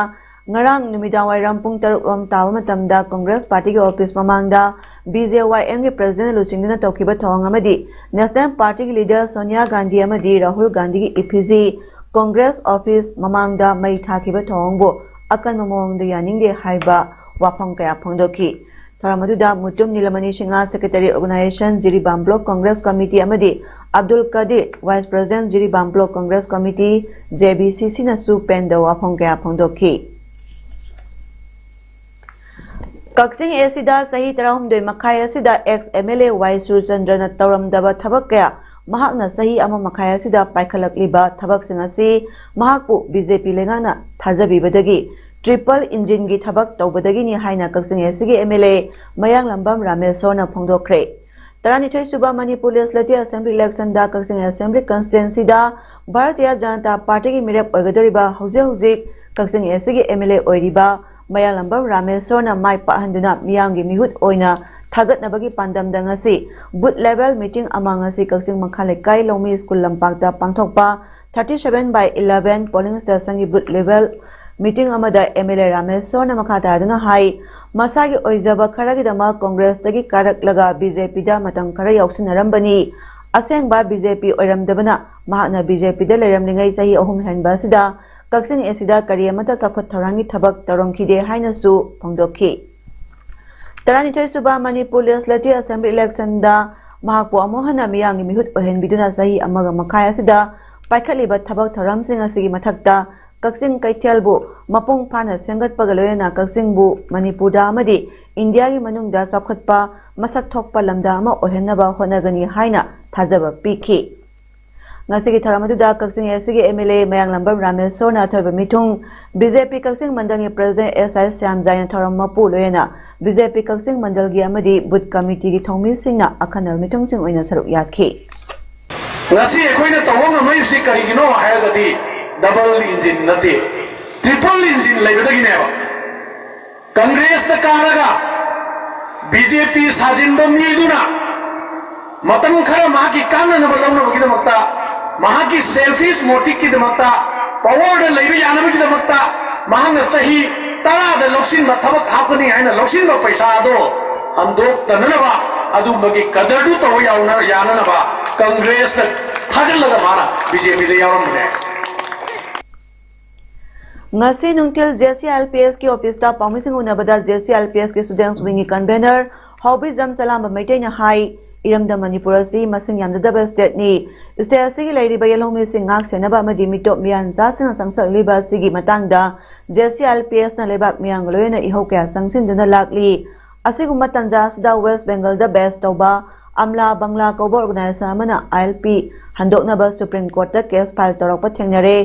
ꯉꯔꯥꯡ ꯅꯨꯃꯤꯗꯥꯡꯋꯥꯏꯔꯝ ꯄꯨꯡ ꯇꯔꯨꯛ ꯔꯣꯝ ꯇꯥꯕ ꯃꯇꯝꯗ ꯀꯪꯒ꯭ꯔꯦꯁ ꯄꯥꯔꯇꯤꯒꯤ ꯑꯣꯐꯤꯁ ꯃꯃꯥꯡꯗ ꯕꯤ ꯖꯦ ꯋꯥꯏ ꯑꯦꯝꯒꯤ ꯄ꯭ꯔꯦꯁꯤꯗꯦꯟꯠ ꯂꯨꯆꯤꯡꯗꯨꯅ ꯇꯧꯈꯤꯕ ꯊꯧꯑꯣꯡ ꯑꯃꯗꯤ ꯅꯦꯁꯅꯦꯜ ꯄꯥꯔꯇꯤꯒꯤ ꯂꯤꯗꯔ ꯁꯣꯅꯤꯌꯥ ꯒꯥꯟꯙꯤ ꯑꯃꯗꯤ ꯔꯥꯍꯨꯜ ꯒꯥꯟꯙꯤꯒꯤ ꯏꯐꯤꯖꯤ ꯀꯪꯒ꯭ꯔꯦꯁ ꯑꯣꯐꯤꯁ ꯃꯃꯥꯡꯗ ꯃꯩ ꯊꯥꯈꯤꯕ ꯊꯧꯑꯣꯡꯕꯨ ꯑꯀꯟꯕ ꯃꯑꯣꯡꯗ ꯌꯥꯅꯤꯡꯗꯦ ꯍꯥꯏꯕ ꯋꯥꯐꯝ ꯀꯌꯥ ꯐꯣꯡꯗꯣꯛꯈꯤ꯫ ꯊꯧꯔꯝ ꯑꯗꯨꯗ Mutum Nilamani Singh, secretary organisation, Jiribam block Congress committee ꯑꯃꯗꯤ Abdul Kadir, vice president, Jiribam block Congress committee, J B C ꯁꯤꯅꯁꯨ ꯄꯦꯟꯗꯕ ꯋꯥꯐꯝ ꯀꯌꯥ ꯐꯣꯡꯗꯣꯛꯈꯤ꯫ ꯀꯛꯆꯤꯡ ꯑꯦꯁꯤꯗ ꯆꯍꯤ ꯇꯔꯥꯍꯨꯝꯗꯣꯏ ꯃꯈꯥꯏ ꯑꯁꯤꯗ ex MLA ꯋꯥꯏ ꯁꯨꯔꯆꯟꯗ꯭ꯔꯅ ꯇꯧꯔꯝꯗꯕ ꯊꯕꯛ ꯀꯌꯥ ꯃꯍꯥꯛꯅ ꯆꯍꯤ ꯑꯃ ꯃꯈꯥꯏ ꯑꯁꯤꯗ ꯄꯥꯏꯈꯠꯂꯛꯂꯤꯕ ꯊꯕꯛꯁꯤꯡ ꯑꯁꯤ ꯃꯍꯥꯛꯄꯨ BJP ꯂꯩꯉꯥꯛꯅ ꯊꯥꯖꯕꯤꯕꯗꯒꯤ triple engineꯒꯤ ꯊꯕꯛ ꯇꯧꯕꯗꯒꯤꯅꯤ ꯍꯥꯏꯅ ꯀꯛꯆꯤꯡ ꯑꯦꯁꯤꯒꯤ MLA ꯃꯌꯥꯡꯂꯝꯕꯝ ꯔꯥꯃꯦꯁꯣꯔꯅ ꯐꯣꯡꯗꯣꯛꯈ꯭ꯔꯦ꯫ ꯇꯔꯥꯅꯤꯊꯣꯏ ꯁꯨꯕ ꯃꯅꯤꯄꯨꯔ Legislative Assembly electionꯗ ꯀꯛꯆꯤꯡ Assembly Constituencyꯗ ꯚꯥꯔꯇꯤꯌ ꯖꯅꯇꯥ ꯄꯥꯔꯇꯤꯒꯤ ꯃꯤꯔꯦꯞ ꯑꯣꯏꯒꯗꯧꯔꯤꯕ ꯍꯧꯖꯤꯛ ꯍꯧꯖꯤꯛ ꯀꯛꯆꯤꯡ ꯑꯦꯁꯤꯒꯤ MLA ꯑꯣꯏꯔꯤꯕ ꯃꯌꯥꯡꯂꯝꯕꯝ ꯔꯥꯃꯦꯁꯣꯔꯅ ꯃꯥꯏ ꯄꯥꯛꯍꯟꯗꯨꯅ ꯃꯤꯌꯥꯝꯒꯤ ꯃꯤꯍꯨꯠ ꯑꯣꯏꯅ ꯊꯥꯒꯠꯅꯕꯒꯤ ꯄꯥꯟꯗꯝꯗ ꯉꯁꯤ booth level meeting ꯑꯃ ꯉꯁꯤ ꯀꯛꯆꯤꯡ ꯃꯈꯥ ꯂꯩꯀꯥꯏ ꯂꯧꯃꯤ ꯁ꯭ꯀꯨꯜ ꯂꯝꯄꯥꯛꯇ ꯄꯥꯡꯊꯣꯛꯄ thirty seven by eleven polling stationꯒꯤ booth level meeting ꯑꯃꯗ MLA ꯔꯥꯃꯦꯁꯣꯔꯅ ꯃꯈꯥ ꯇꯥꯗꯨꯅ ꯍꯥꯏ, ꯃꯁꯥꯒꯤ ꯑꯣꯏꯖꯕ ꯈꯔꯒꯤꯗꯃꯛ ꯀꯣꯡꯒ꯭ꯔꯦꯁꯇꯒꯤ ꯀꯥꯔꯛꯂꯒ BJPꯗ ꯃꯇꯝ ꯈꯔ ꯌꯥꯎꯁꯤꯟꯅꯔꯝꯕꯅꯤ꯫ ꯑꯁꯦꯡꯕ BJP ꯑꯣꯏꯔꯝꯗꯕꯅ ꯃꯍꯥꯛꯅ BJPꯗ ꯂꯩꯔꯝꯂꯤꯉꯩ ꯆꯍꯤ ꯑꯍꯨꯝ ꯍꯦꯟꯕ ꯑꯁꯤꯗ ꯀꯛꯆꯤꯡ ꯑꯦꯁꯤꯗ ꯀꯔꯤ ꯑꯃꯠꯇ ꯆꯥꯎꯈꯠ ꯊꯧꯔꯥꯡꯒꯤ ꯊꯕꯛ ꯇꯧꯔꯝꯈꯤꯗꯦ ꯍꯥꯏꯅꯁꯨ ꯐꯣꯡꯗꯣꯛꯈꯤ꯫ ꯇꯔꯥꯅꯤꯊꯣꯏ ꯁꯨꯕ ꯃꯅꯤꯄꯨꯔ Legislative Assembly electionꯗ ꯃꯍꯥꯛꯄꯨ ꯑꯃꯨꯛ ꯍꯟꯅ ꯃꯤꯌꯥꯝꯒꯤ ꯃꯤꯍꯨꯠ ꯑꯣꯏꯍꯟꯕꯤꯗꯨꯅ ꯆꯍꯤ ꯑꯃꯒ ꯃꯈꯥꯏ ꯑꯁꯤꯗ ꯄꯥꯏꯈꯠꯂꯤꯕ ꯊꯕꯛ ꯊꯧꯔꯝꯁꯤꯡ ꯑꯁꯤꯒꯤ ꯃꯊꯛꯇ ꯀꯛꯆꯤꯡ ꯀꯩꯊꯦꯜꯕꯨ ꯃꯄꯨꯡ ꯐꯥꯅ ꯁꯦꯝꯒꯠꯄꯒ ꯂꯣꯏꯅꯅ ꯀꯛꯆꯤꯡꯕꯨ ꯃꯅꯤꯄꯨꯔꯗ ꯑꯃꯗꯤ ꯏꯟꯗꯤꯌꯥꯒꯤ ꯃꯅꯨꯡꯗ ꯆꯥꯎꯈꯠꯄ ꯃꯁꯛ ꯊꯣꯛꯄ ꯂꯝꯗꯝ ꯑꯃ ꯑꯣꯏꯍꯟꯅꯕ ꯍꯣꯠꯅꯒꯅꯤ ꯍꯥꯏꯅ ꯊꯥꯖꯕ ꯄꯤꯈꯤ꯫ ꯉꯁꯤꯒꯤ ꯊꯧꯔꯝ ꯑꯗꯨꯗ ꯀꯛꯆꯤꯡ ꯑꯦꯁꯤꯒꯤ MLA ꯃꯌꯥꯡꯂꯝꯕꯝ ꯔꯥꯃꯦꯁꯣꯔꯅ ꯑꯊꯣꯏꯕ ꯃꯤꯊꯨꯡ, BJP Kakching ꯃꯟꯗꯜꯒꯤ President S I ꯁ꯭ꯌꯥꯝꯖꯥꯏꯅ ꯊꯧꯔꯝ ꯃꯄꯨ ꯂꯣꯏꯅꯅ BJP ꯀꯛꯆꯤꯡ ꯃꯟꯗꯜꯒꯤ ꯑꯃꯗꯤ booth committeeꯒꯤ ꯊꯧꯃꯤꯁꯤꯡꯅ ꯑꯈꯟꯅꯕ ꯃꯤꯊꯨꯡꯁꯤꯡ ꯑꯣꯏꯅ ꯁꯔꯨꯛ ꯌꯥꯈꯤ꯫ ꯉꯁꯤ ꯑꯩꯈꯣꯏꯅ ꯇꯧꯕ ꯉꯝꯃꯛꯏꯕꯁꯤ ꯀꯔꯤꯒꯤꯅꯣ ꯍꯥꯏꯔꯒꯗꯤ double engine ꯅꯠꯇꯦ, triple engine ꯂꯩꯕꯗꯒꯤꯅꯦꯕ꯫ ꯀꯪꯒ꯭ꯔꯦꯁꯇ ꯀꯥꯔꯒ BJP ꯁꯥꯖꯤꯟꯕ ꯃꯤꯗꯨꯅ ꯃꯇꯝ ꯈꯔ ꯃꯍꯥꯛꯀꯤ ꯀꯥꯟꯅꯅꯕ ꯂꯧꯅꯕꯒꯤꯗꯃꯛꯇ, ꯃꯍꯥꯛꯀꯤ selfish motiveꯀꯤꯗꯃꯛꯇ, powerꯗ ꯂꯩꯕ ꯌꯥꯅꯕꯒꯤꯗꯃꯛꯇ ꯃꯍꯥꯛꯅ ꯆꯍꯤ ꯇꯔꯥꯗ ꯂꯧꯁꯤꯟꯕ ꯊꯕꯛ ꯍꯥꯞꯀꯅꯤ ꯍꯥꯏꯅ ꯂꯧꯁꯤꯟꯕ ꯄꯩꯁꯥ ꯑꯗꯣ ꯍꯟꯗꯣꯛꯇꯅꯅꯕ, ꯑꯗꯨꯝꯕꯒꯤ ꯀꯗꯔꯗꯨ ꯇꯧꯕ ꯌꯥꯎꯅ-, ꯌꯥꯅꯅꯕ ꯀꯪꯒ꯭ꯔꯦꯁꯇ ꯊꯥꯒꯠꯂꯒ ꯃꯥꯅ BJPꯗ ꯌꯥꯎꯔꯝꯕꯅꯦ꯫ ꯉꯁꯤ ꯅꯨꯡꯊꯤꯜ JCLPSꯀꯤ officeꯇ ꯄꯥꯎꯃꯤꯁꯤꯡ ꯎꯅꯕꯗ JCLPSꯀꯤ students wingꯒꯤ convener ꯍꯥꯎꯕꯤꯖꯝ ꯆꯂꯥꯝꯕ ꯃꯩꯇꯩꯅ ꯍꯥꯏ, ꯏꯔꯝꯗꯝ ꯃꯅꯤꯄꯨꯔ ꯑꯁꯤ ꯃꯁꯤꯡ ꯌꯥꯝꯖꯗꯕ stateꯅꯤ꯫ ꯁ꯭ꯇꯦꯠ ꯑꯁꯤꯒꯤ ꯂꯩꯔꯤꯕ ꯌꯦꯜꯍꯧꯃꯤꯁꯤꯡ ꯉꯥꯛ ꯁꯦꯟꯅꯕ ꯑꯃꯗꯤ ꯃꯤꯇꯣꯞ ꯃꯤꯌꯥꯟꯆꯥꯁꯤꯡꯅ ꯆꯪꯁꯤꯜꯂꯤꯕ ꯑꯁꯤꯒꯤ ꯃꯇꯥꯡꯗ ꯖꯦ ꯁꯤ ꯑꯥꯏ ꯑꯦꯜ ꯄꯤ ꯑꯦꯁꯅ ꯂꯩꯕꯥꯛ ꯃꯤꯌꯥꯝꯒ ꯂꯣꯏꯅꯅ ꯏꯍꯧ ꯀꯌꯥ ꯆꯪꯁꯤꯟꯗꯨꯅ ꯂꯥꯛꯂꯤ꯫ ꯑꯁꯤꯒꯨꯝꯕ ꯇꯥꯟꯖꯥ ꯑꯁꯤꯗ ꯋꯦꯁ ꯕꯦꯡꯒꯜꯗ ꯕꯦꯁ ꯇꯧꯕ ꯑꯝꯂꯥ ꯕꯪꯂꯥ ꯀꯧꯕ ꯑꯣꯔꯒꯅꯥꯏꯖꯦꯁꯟ ꯑꯃꯅ ꯑꯥꯏ ꯑꯦꯜ ꯄꯤ ꯍꯟꯗꯣꯛꯅꯕ ꯁꯨꯄ꯭ꯔꯤꯝ ꯀꯣꯔꯠꯇ ꯀꯦꯁ ꯐꯥꯏꯜ ꯇꯧꯔꯛꯄ ꯊꯦꯡꯅꯔꯦ꯫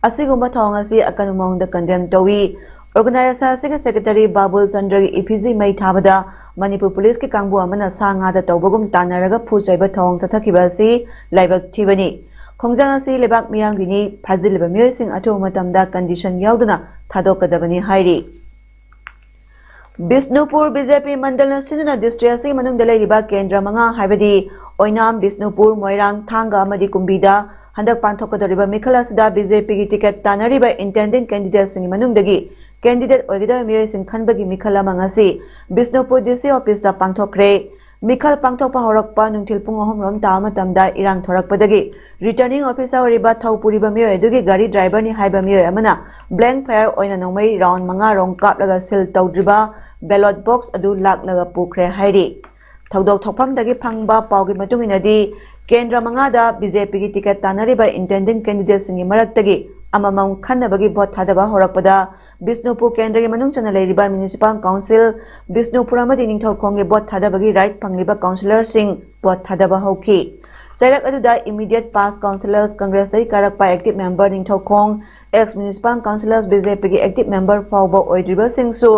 ꯑꯁꯤꯒꯨꯝꯕ ꯊꯧꯑꯣꯡ ꯑꯁꯤ ꯑꯀꯟꯕ ꯃꯑꯣꯡꯗ ꯀꯟꯗꯦꯝ ꯇꯧꯏ꯫ ꯑꯣꯔꯒꯅꯥꯏꯖꯦꯁꯟ ꯑꯁꯤꯒꯤ ꯁꯦꯀ꯭ꯔꯦꯇꯔꯤ ꯕꯥꯕꯨꯜ ꯆꯟꯗ꯭ꯔꯒꯤ ꯏꯐꯤꯖꯤ ꯃꯩ ꯊꯥꯕꯗ ꯃꯅꯤꯄꯨꯔ ꯄꯨꯂꯤꯁꯀꯤ ꯀꯥꯡꯕꯨ ꯑꯃꯅ ꯁꯥ ꯉꯥꯗ ꯇꯧꯕꯒꯨꯝ ꯇꯥꯟꯅꯔꯒ ꯐꯨ ꯆꯩꯕ ꯊꯧꯑꯣꯡ ꯆꯠꯊꯈꯤꯕ ꯑꯁꯤ ꯂꯥꯏꯕꯛ ꯊꯤꯕꯅꯤ꯫ ꯈꯣꯡꯖꯪ ꯑꯁꯤ ꯂꯩꯕꯥꯛ ꯃꯤꯌꯥꯝꯒꯤꯅꯤ, ꯐꯥꯖꯤꯜꯂꯤꯕ ꯃꯤꯑꯣꯏꯁꯤꯡ ꯑꯊꯨꯕ ꯃꯇꯝꯗ ꯀꯟꯗꯤꯁꯟ ꯌꯥꯎꯗꯅ ꯊꯥꯗꯣꯛꯀꯗꯕꯅꯤ ꯍꯥꯏꯔꯤ꯫ ꯕꯤꯁꯅꯨꯄꯨꯔ ꯕꯤ ꯖꯦ ꯄꯤ ꯃꯟꯗꯜꯅ ꯁꯤꯟꯗꯨꯅ ꯗꯤꯁꯇ꯭ꯔꯤꯛ ꯑꯁꯤꯒꯤ ꯃꯅꯨꯡꯗ ꯂꯩꯔꯤꯕ ꯀꯦꯟꯗ꯭ꯔ ꯃꯉꯥ ꯍꯥꯏꯕꯗꯤ ꯑꯣꯏꯅꯥꯝ, ꯕꯤꯁꯅꯨꯄꯨꯔ, ꯃꯣꯏꯔꯥꯡ, ꯊꯥꯡꯒ ꯑꯃꯗꯤ ꯀꯨꯝꯕꯤꯗ ꯍꯟꯗꯛ ꯄꯥꯡꯊꯣꯛꯀꯗꯧꯔꯤꯕ ꯃꯤꯈꯜ ꯑꯁꯤꯗ ꯕꯤ ꯖꯦ ꯄꯤꯒꯤ ꯇꯤꯀꯦꯠ ꯇꯥꯟꯅꯔꯤꯕ ꯏꯟꯇꯦꯟꯗꯤꯡ ꯀꯦꯟꯗꯤꯗꯦꯠꯁꯤꯡꯒꯤ ꯃꯅꯨꯡꯗꯒꯤ ꯀꯦꯟꯗꯤꯗꯦꯠ ꯑꯣꯏꯒꯗꯕ ꯃꯤꯑꯣꯏꯁꯤꯡ ꯈꯟꯕꯒꯤ ꯃꯤꯈꯜ ꯑꯃ ꯉꯁꯤ ꯕꯤꯁꯅꯨꯄꯨꯔ ꯗꯤ ꯁꯤ ꯑꯣꯐꯤꯁꯇ ꯄꯥꯡꯊꯣꯛꯈ꯭ꯔꯦ꯫ ꯃꯤꯈꯜ ꯄꯥꯡꯊꯣꯛꯄ ꯍꯧꯔꯛꯄ ꯅꯨꯡꯊꯤꯜ ꯄꯨꯡ ꯑꯍꯨꯝ ꯔꯣꯝ ꯇꯥꯕ ꯃꯇꯝꯗ ꯏꯔꯥꯡ ꯊꯣꯔꯛꯄꯗꯒꯤ ꯔꯤꯇꯔꯅꯤꯡ ꯑꯣꯐꯤꯁꯥꯔ ꯑꯣꯏꯔꯤꯕ ꯊꯧ ꯄꯨꯔꯤꯕ ꯃꯤꯑꯣꯏ ꯑꯗꯨꯒꯤ ꯒꯥꯔꯤ ꯗ꯭ꯔꯥꯏꯚꯔꯅꯤ ꯍꯥꯏꯕ ꯃꯤꯑꯣꯏ ꯑꯃꯅ ꯕ꯭ꯂꯦꯡ ꯐꯥꯌꯔ ꯑꯣꯏꯅ ꯅꯣꯡꯃꯩ ꯔꯥꯎꯟ ꯃꯉꯥ ꯔꯣꯝ ꯀꯥꯞꯂꯒ ꯁꯤꯜ ꯇꯧꯗ꯭ꯔꯤꯕ ꯕꯦꯂꯣꯠ ꯕꯣꯛꯁ ꯑꯗꯨ ꯂꯥꯛꯂꯒ ꯄꯨꯈ꯭ꯔꯦ ꯍꯥꯏꯔꯤ꯫ ꯊꯧꯗꯣꯛ ꯊꯣꯛꯐꯝꯗꯒꯤ ꯐꯪꯕ ꯄꯥꯎꯒꯤ ꯃꯇꯨꯡ ꯏꯟꯅꯗꯤ, ꯀꯦꯟꯗ꯭ꯔ ꯃꯉꯥꯗ ꯕꯤ ꯖꯦ ꯄꯤꯒꯤ ꯇꯤꯀꯦꯠ ꯇꯥꯟꯅꯔꯤꯕ ꯏꯟꯇꯦꯟꯗꯤꯡ ꯀꯦꯟꯗꯤꯗꯦꯠꯁꯤꯡꯒꯤ ꯃꯔꯛꯇꯒꯤ ꯑꯃꯃꯝ ꯈꯟꯅꯕꯒꯤ ꯚꯣꯠ ꯊꯥꯗꯕ ꯍꯧꯔꯛꯄꯗ, ꯕꯤꯁꯅꯨꯄꯨꯔ ꯀꯦꯟꯗ꯭ꯔꯒꯤ ꯃꯅꯨꯡ ꯆꯟꯅ ꯂꯩꯔꯤꯕ ꯃ꯭ꯌꯨꯅꯤꯁꯤꯄꯥꯜ ꯀꯥꯎꯟꯁꯤꯜ, ꯕꯤꯁꯅꯨꯄꯨꯔ ꯑꯃꯗꯤ ꯅꯤꯡꯊꯧꯈꯣꯡꯒꯤ ꯚꯣꯠ ꯊꯥꯗꯕꯒꯤ ꯔꯥꯏꯠ ꯐꯪꯂꯤꯕ ꯀꯥꯎꯟꯁꯤꯂꯔꯁꯤꯡ ꯚꯣꯠ ꯊꯥꯗꯕ ꯍꯧꯈꯤ꯫ ꯆꯩꯔꯛ ꯑꯗꯨꯗ ꯏꯃꯤꯗꯤꯌꯦꯠ ꯄꯥꯁ ꯀꯥꯎꯟꯁꯤꯂꯔꯁ, ꯀꯪꯒ꯭ꯔꯦꯁꯇꯒꯤ ꯀꯥꯔꯛꯄ active member Ningthoukhong, ex municipal councillors, B J ꯄꯤꯒꯤ ꯑꯦꯛꯇꯤꯚ ꯃꯦꯝꯕꯔ ꯐꯥꯎꯕ ꯑꯣꯏꯗ꯭ꯔꯤꯕꯁꯤꯡꯁꯨ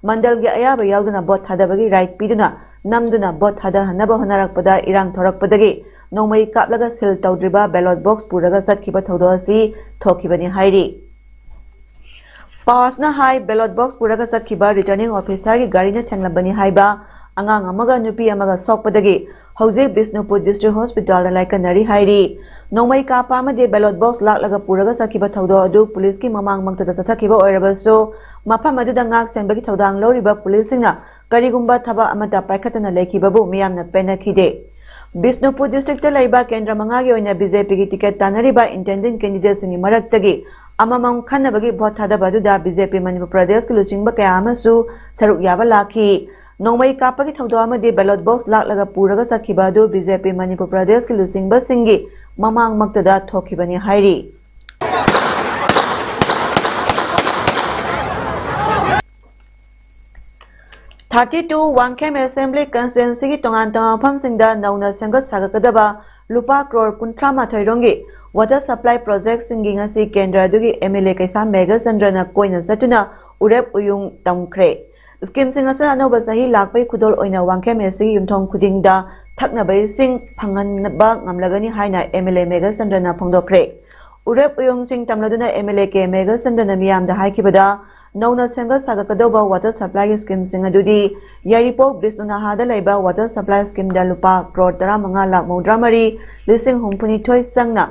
ꯃꯟꯗꯜꯒꯤ ꯑꯌꯥꯕ ꯌꯥꯎꯗꯅ ꯚꯣꯠ ꯊꯥꯗꯕꯒꯤ ꯔꯥꯏꯠ ꯄꯤꯗꯨꯅ ꯅꯝꯗꯨꯅ ꯚꯣꯠ ꯊꯥꯗꯍꯟꯅꯕ ꯍꯣꯠꯅꯔꯛꯄꯗ ꯏꯔꯥꯡ ꯊꯣꯔꯛꯄꯗꯒꯤ ꯅꯣꯡꯃꯩ ꯀꯥꯞꯂꯒ ꯁꯤꯜ ꯇꯧꯗ꯭ꯔꯤꯕ ꯕꯦꯂꯣꯠ ꯕꯣꯛꯁ ꯄꯨꯔꯒ ꯆꯠꯈꯤꯕ ꯊꯧꯗꯣꯛ ꯑꯁꯤ ꯊꯣꯛꯈꯤꯕꯅꯤ ꯍꯥꯏꯔꯤ꯫ ꯄꯥꯎ ꯑꯁꯤꯅ ꯍꯥꯏ, ꯕꯦꯂꯣꯠ ꯕꯣꯛꯁ ꯄꯨꯔꯒ ꯆꯠꯈꯤꯕ ꯔꯤꯇꯔꯅꯤꯡ ꯑꯣꯐꯤꯁꯥꯔꯒꯤ ꯒꯥꯔꯤꯅ ꯊꯦꯡꯂꯝꯕꯅꯤ ꯍꯥꯏꯕ ꯑꯉꯥꯡ ꯑꯃꯒ ꯅꯨꯄꯤ ꯑꯃꯒ ꯁꯣꯛꯄꯗꯒꯤ ꯍꯧꯖꯤꯛ ꯕꯤꯁꯅꯨꯄꯨꯔ ꯗꯤꯁꯇ꯭ꯔꯤꯛ ꯍꯣꯁꯄꯤꯇꯥꯜꯗ ꯂꯥꯏꯀꯠꯅꯔꯤ ꯍꯥꯏꯔꯤ꯫ ꯅꯣꯡꯃꯩ ꯀꯥꯞꯄ ꯑꯃꯗꯤ ꯕꯦꯂꯣꯠ ꯕꯣꯛꯁ ꯂꯥꯛꯂꯒ ꯄꯨꯔꯒ ꯆꯠꯈꯤꯕ ꯊꯧꯗꯣꯛ ꯑꯗꯨ ꯄꯨꯂꯤꯁꯀꯤ ꯃꯃꯥꯡꯃꯛꯇꯗ ꯆꯠꯊꯈꯤꯕ ꯑꯣꯏꯔꯕꯁꯨ, ꯃꯐꯝ ꯑꯗꯨꯗ ꯉꯥꯛ ꯁꯦꯟꯕꯒꯤ ꯊꯧꯗꯥꯡ ꯂꯧꯔꯤꯕ ꯄꯨꯂꯤꯁꯁꯤꯡꯅ ꯀꯔꯤꯒꯨꯝꯕ ꯊꯕꯛ ꯑꯃꯠꯇ ꯄꯥꯏꯈꯠꯇꯅ ꯂꯩꯈꯤꯕꯕꯨ ꯃꯤꯌꯥꯝꯅ ꯄꯦꯟꯅꯈꯤꯗꯦ꯫ ꯕꯤꯁꯅꯨꯄꯨꯔ ꯗꯤꯁꯇ꯭ꯔꯤꯛꯇ ꯂꯩꯕ ꯀꯦꯟꯗ꯭ꯔ ꯃꯉꯥꯒꯤ ꯑꯣꯏꯅ ꯕꯤ ꯖꯦ ꯄꯤꯒꯤ ꯇꯤꯀꯦꯠ ꯇꯥꯟꯅꯔꯤꯕ ꯏꯟꯇꯦꯟꯗꯤꯡ ꯀꯦꯟꯗꯤꯗꯦꯠꯁꯤꯡꯒꯤ ꯃꯔꯛꯇꯒꯤ ꯑꯃꯃꯝ ꯈꯟꯅꯕꯒꯤ ꯚꯣꯠ ꯊꯥꯗꯕ ꯑꯗꯨꯗ ꯕꯤ ꯖꯦ ꯄꯤ ꯃꯅꯤꯄꯨꯔ ꯄ꯭ꯔꯗꯦꯁꯀꯤ ꯂꯨꯆꯤꯡꯕ ꯀꯌꯥ ꯑꯃꯁꯨ ꯁꯔꯨꯛ ꯌꯥꯕ ꯂꯥꯛꯈꯤ꯫ ꯅꯣꯡꯃꯩ ꯀꯥꯞꯄꯒꯤ ꯊꯧꯗꯣꯛ ꯑꯃꯗꯤ ꯕꯦꯂꯣꯠ ꯕꯣꯛꯁ ꯂꯥꯛꯂꯒ ꯄꯨꯔꯒ ꯆꯠꯈꯤꯕ ꯑꯗꯨ ꯕꯤ ꯖꯦ ꯄꯤ ꯃꯅꯤꯄꯨꯔ ꯄ꯭ꯔꯗꯦꯁꯀꯤ ꯂꯨꯆꯤꯡꯕꯁꯤꯡꯒꯤ ꯃꯃꯥꯡꯃꯛꯇꯗ ꯊꯣꯛꯈꯤꯕꯅꯤ ꯍꯥꯏꯔꯤ꯫ Thirty two ꯋꯥꯡꯈꯦꯝ Assembly Constituencyꯒꯤ ꯇꯣꯉꯥꯟ ꯇꯣꯉꯥꯟꯕ ꯃꯐꯝꯁꯤꯡꯗ ꯅꯧꯅ ꯁꯦꯝꯒꯠ ꯁꯥꯒꯠꯀꯗꯕ ꯂꯨꯄꯥ ꯀ꯭ꯔꯣꯔ ꯀꯨꯟꯊ꯭ꯔꯥ ꯃꯥꯊꯣꯏ ꯔꯣꯝꯒꯤ water supply projectꯁꯤꯡꯒꯤ ꯉꯁꯤ ꯀꯦꯟꯗ꯭ꯔ ꯑꯗꯨꯒꯤ MLA ꯀꯩꯁꯥꯝ ꯃꯦꯘꯆꯟꯗ꯭ꯔꯅ ꯀꯣꯏꯅ ꯆꯠꯇꯨꯅ ꯎꯔꯦꯞ ꯎꯌꯨꯡ ꯇꯝꯈ꯭ꯔꯦ꯫ Schemeꯁꯤꯡ ꯑꯁꯤꯅ ꯑꯅꯧꯕ ꯆꯍꯤ ꯂꯥꯛꯄꯒꯤ ꯈꯨꯗꯣꯜ ꯑꯣꯏꯅ ꯋꯥꯡꯈꯦꯝ ACꯒꯤ ꯌꯨꯝꯊꯣꯡ ꯈꯨꯗꯤꯡꯗ ꯊꯛꯅꯕ ꯏꯁꯤꯡ ꯐꯪꯍꯟꯕ ꯉꯝꯂꯒꯅꯤ ꯍꯥꯏꯅ MLA ꯃꯦꯘꯆꯟꯗ꯭ꯔꯅ ꯐꯣꯡꯗꯣꯛꯈ꯭ꯔꯦ꯫ ꯎꯔꯦꯞ ꯎꯌꯨꯡꯁꯤꯡ ꯇꯝꯂꯗꯨꯅ MLA ꯀꯦ ꯃꯦꯘꯆꯟꯗ꯭ꯔꯅ ꯃꯤꯌꯥꯝꯗ ꯍꯥꯏꯈꯤꯕꯗ, ꯅꯧꯅ ꯁꯦꯝꯒꯠ ꯁꯥꯒꯠꯀꯗꯧꯕ water supplyꯒꯤ schemeꯁꯤꯡ ꯑꯗꯨꯗꯤ ꯌꯥꯏꯔꯤꯄꯣꯛ ꯕꯤꯁꯅꯨ ꯅꯍꯥꯗ ꯂꯩꯕ water supply schemeꯗ ꯂꯨꯄꯥ ꯀ꯭ꯔꯣꯔ ꯇꯔꯥꯃꯉꯥ ꯂꯥꯈ ꯃꯧꯗ꯭ꯔꯥ ꯃꯔꯤ ꯂꯤꯁꯤꯡ ꯍꯨꯝꯐꯨꯅꯤꯊꯣꯏ ꯆꯪꯅ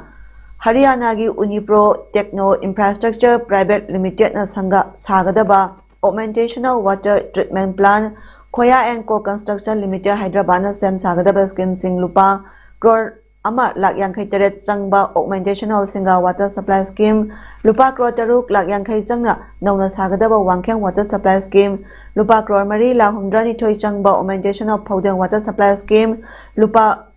ꯍꯔꯤꯌꯥꯅꯥꯒꯤ Unipro Techno Infrastructure Private Limitedꯅ ꯁꯪꯒ ꯁꯥꯒꯗꯕ Augmentational Water Treatment Plant, Khoya and Co Construction Limited ꯍꯥꯏꯗ꯭ꯔꯕꯥꯗꯅ ꯁꯦꯝ ꯁꯥꯒꯗꯕ schemeꯁꯤꯡ ꯂꯨꯄꯥ ꯀ꯭ꯔꯣꯔ ꯑꯃ ꯂꯥꯈ ꯌꯥꯡꯈꯩ ꯇꯔꯦꯠ ꯆꯪꯕ Augmentational Singa Water Supply Scheme, ꯂꯨꯄꯥ ꯀ꯭ꯔꯣꯔ ꯇꯔꯨꯛ ꯂꯥꯈ ꯌꯥꯡꯈꯩ ꯆꯪꯅ ꯅꯧꯅ ꯁꯥꯒꯗꯕ ꯋꯥꯡꯈꯦꯝ Water Supply Scheme, ꯂꯨꯄꯥ ꯀ꯭ꯔꯣꯔ ꯃꯔꯤ ꯂꯥꯈ ꯍꯨꯝꯗ꯭ꯔꯥꯅꯤꯊꯣꯏ ꯆꯪꯕ Augmentational ꯐꯧꯗꯦꯡ Water Supply Scheme, ꯂꯨꯄꯥ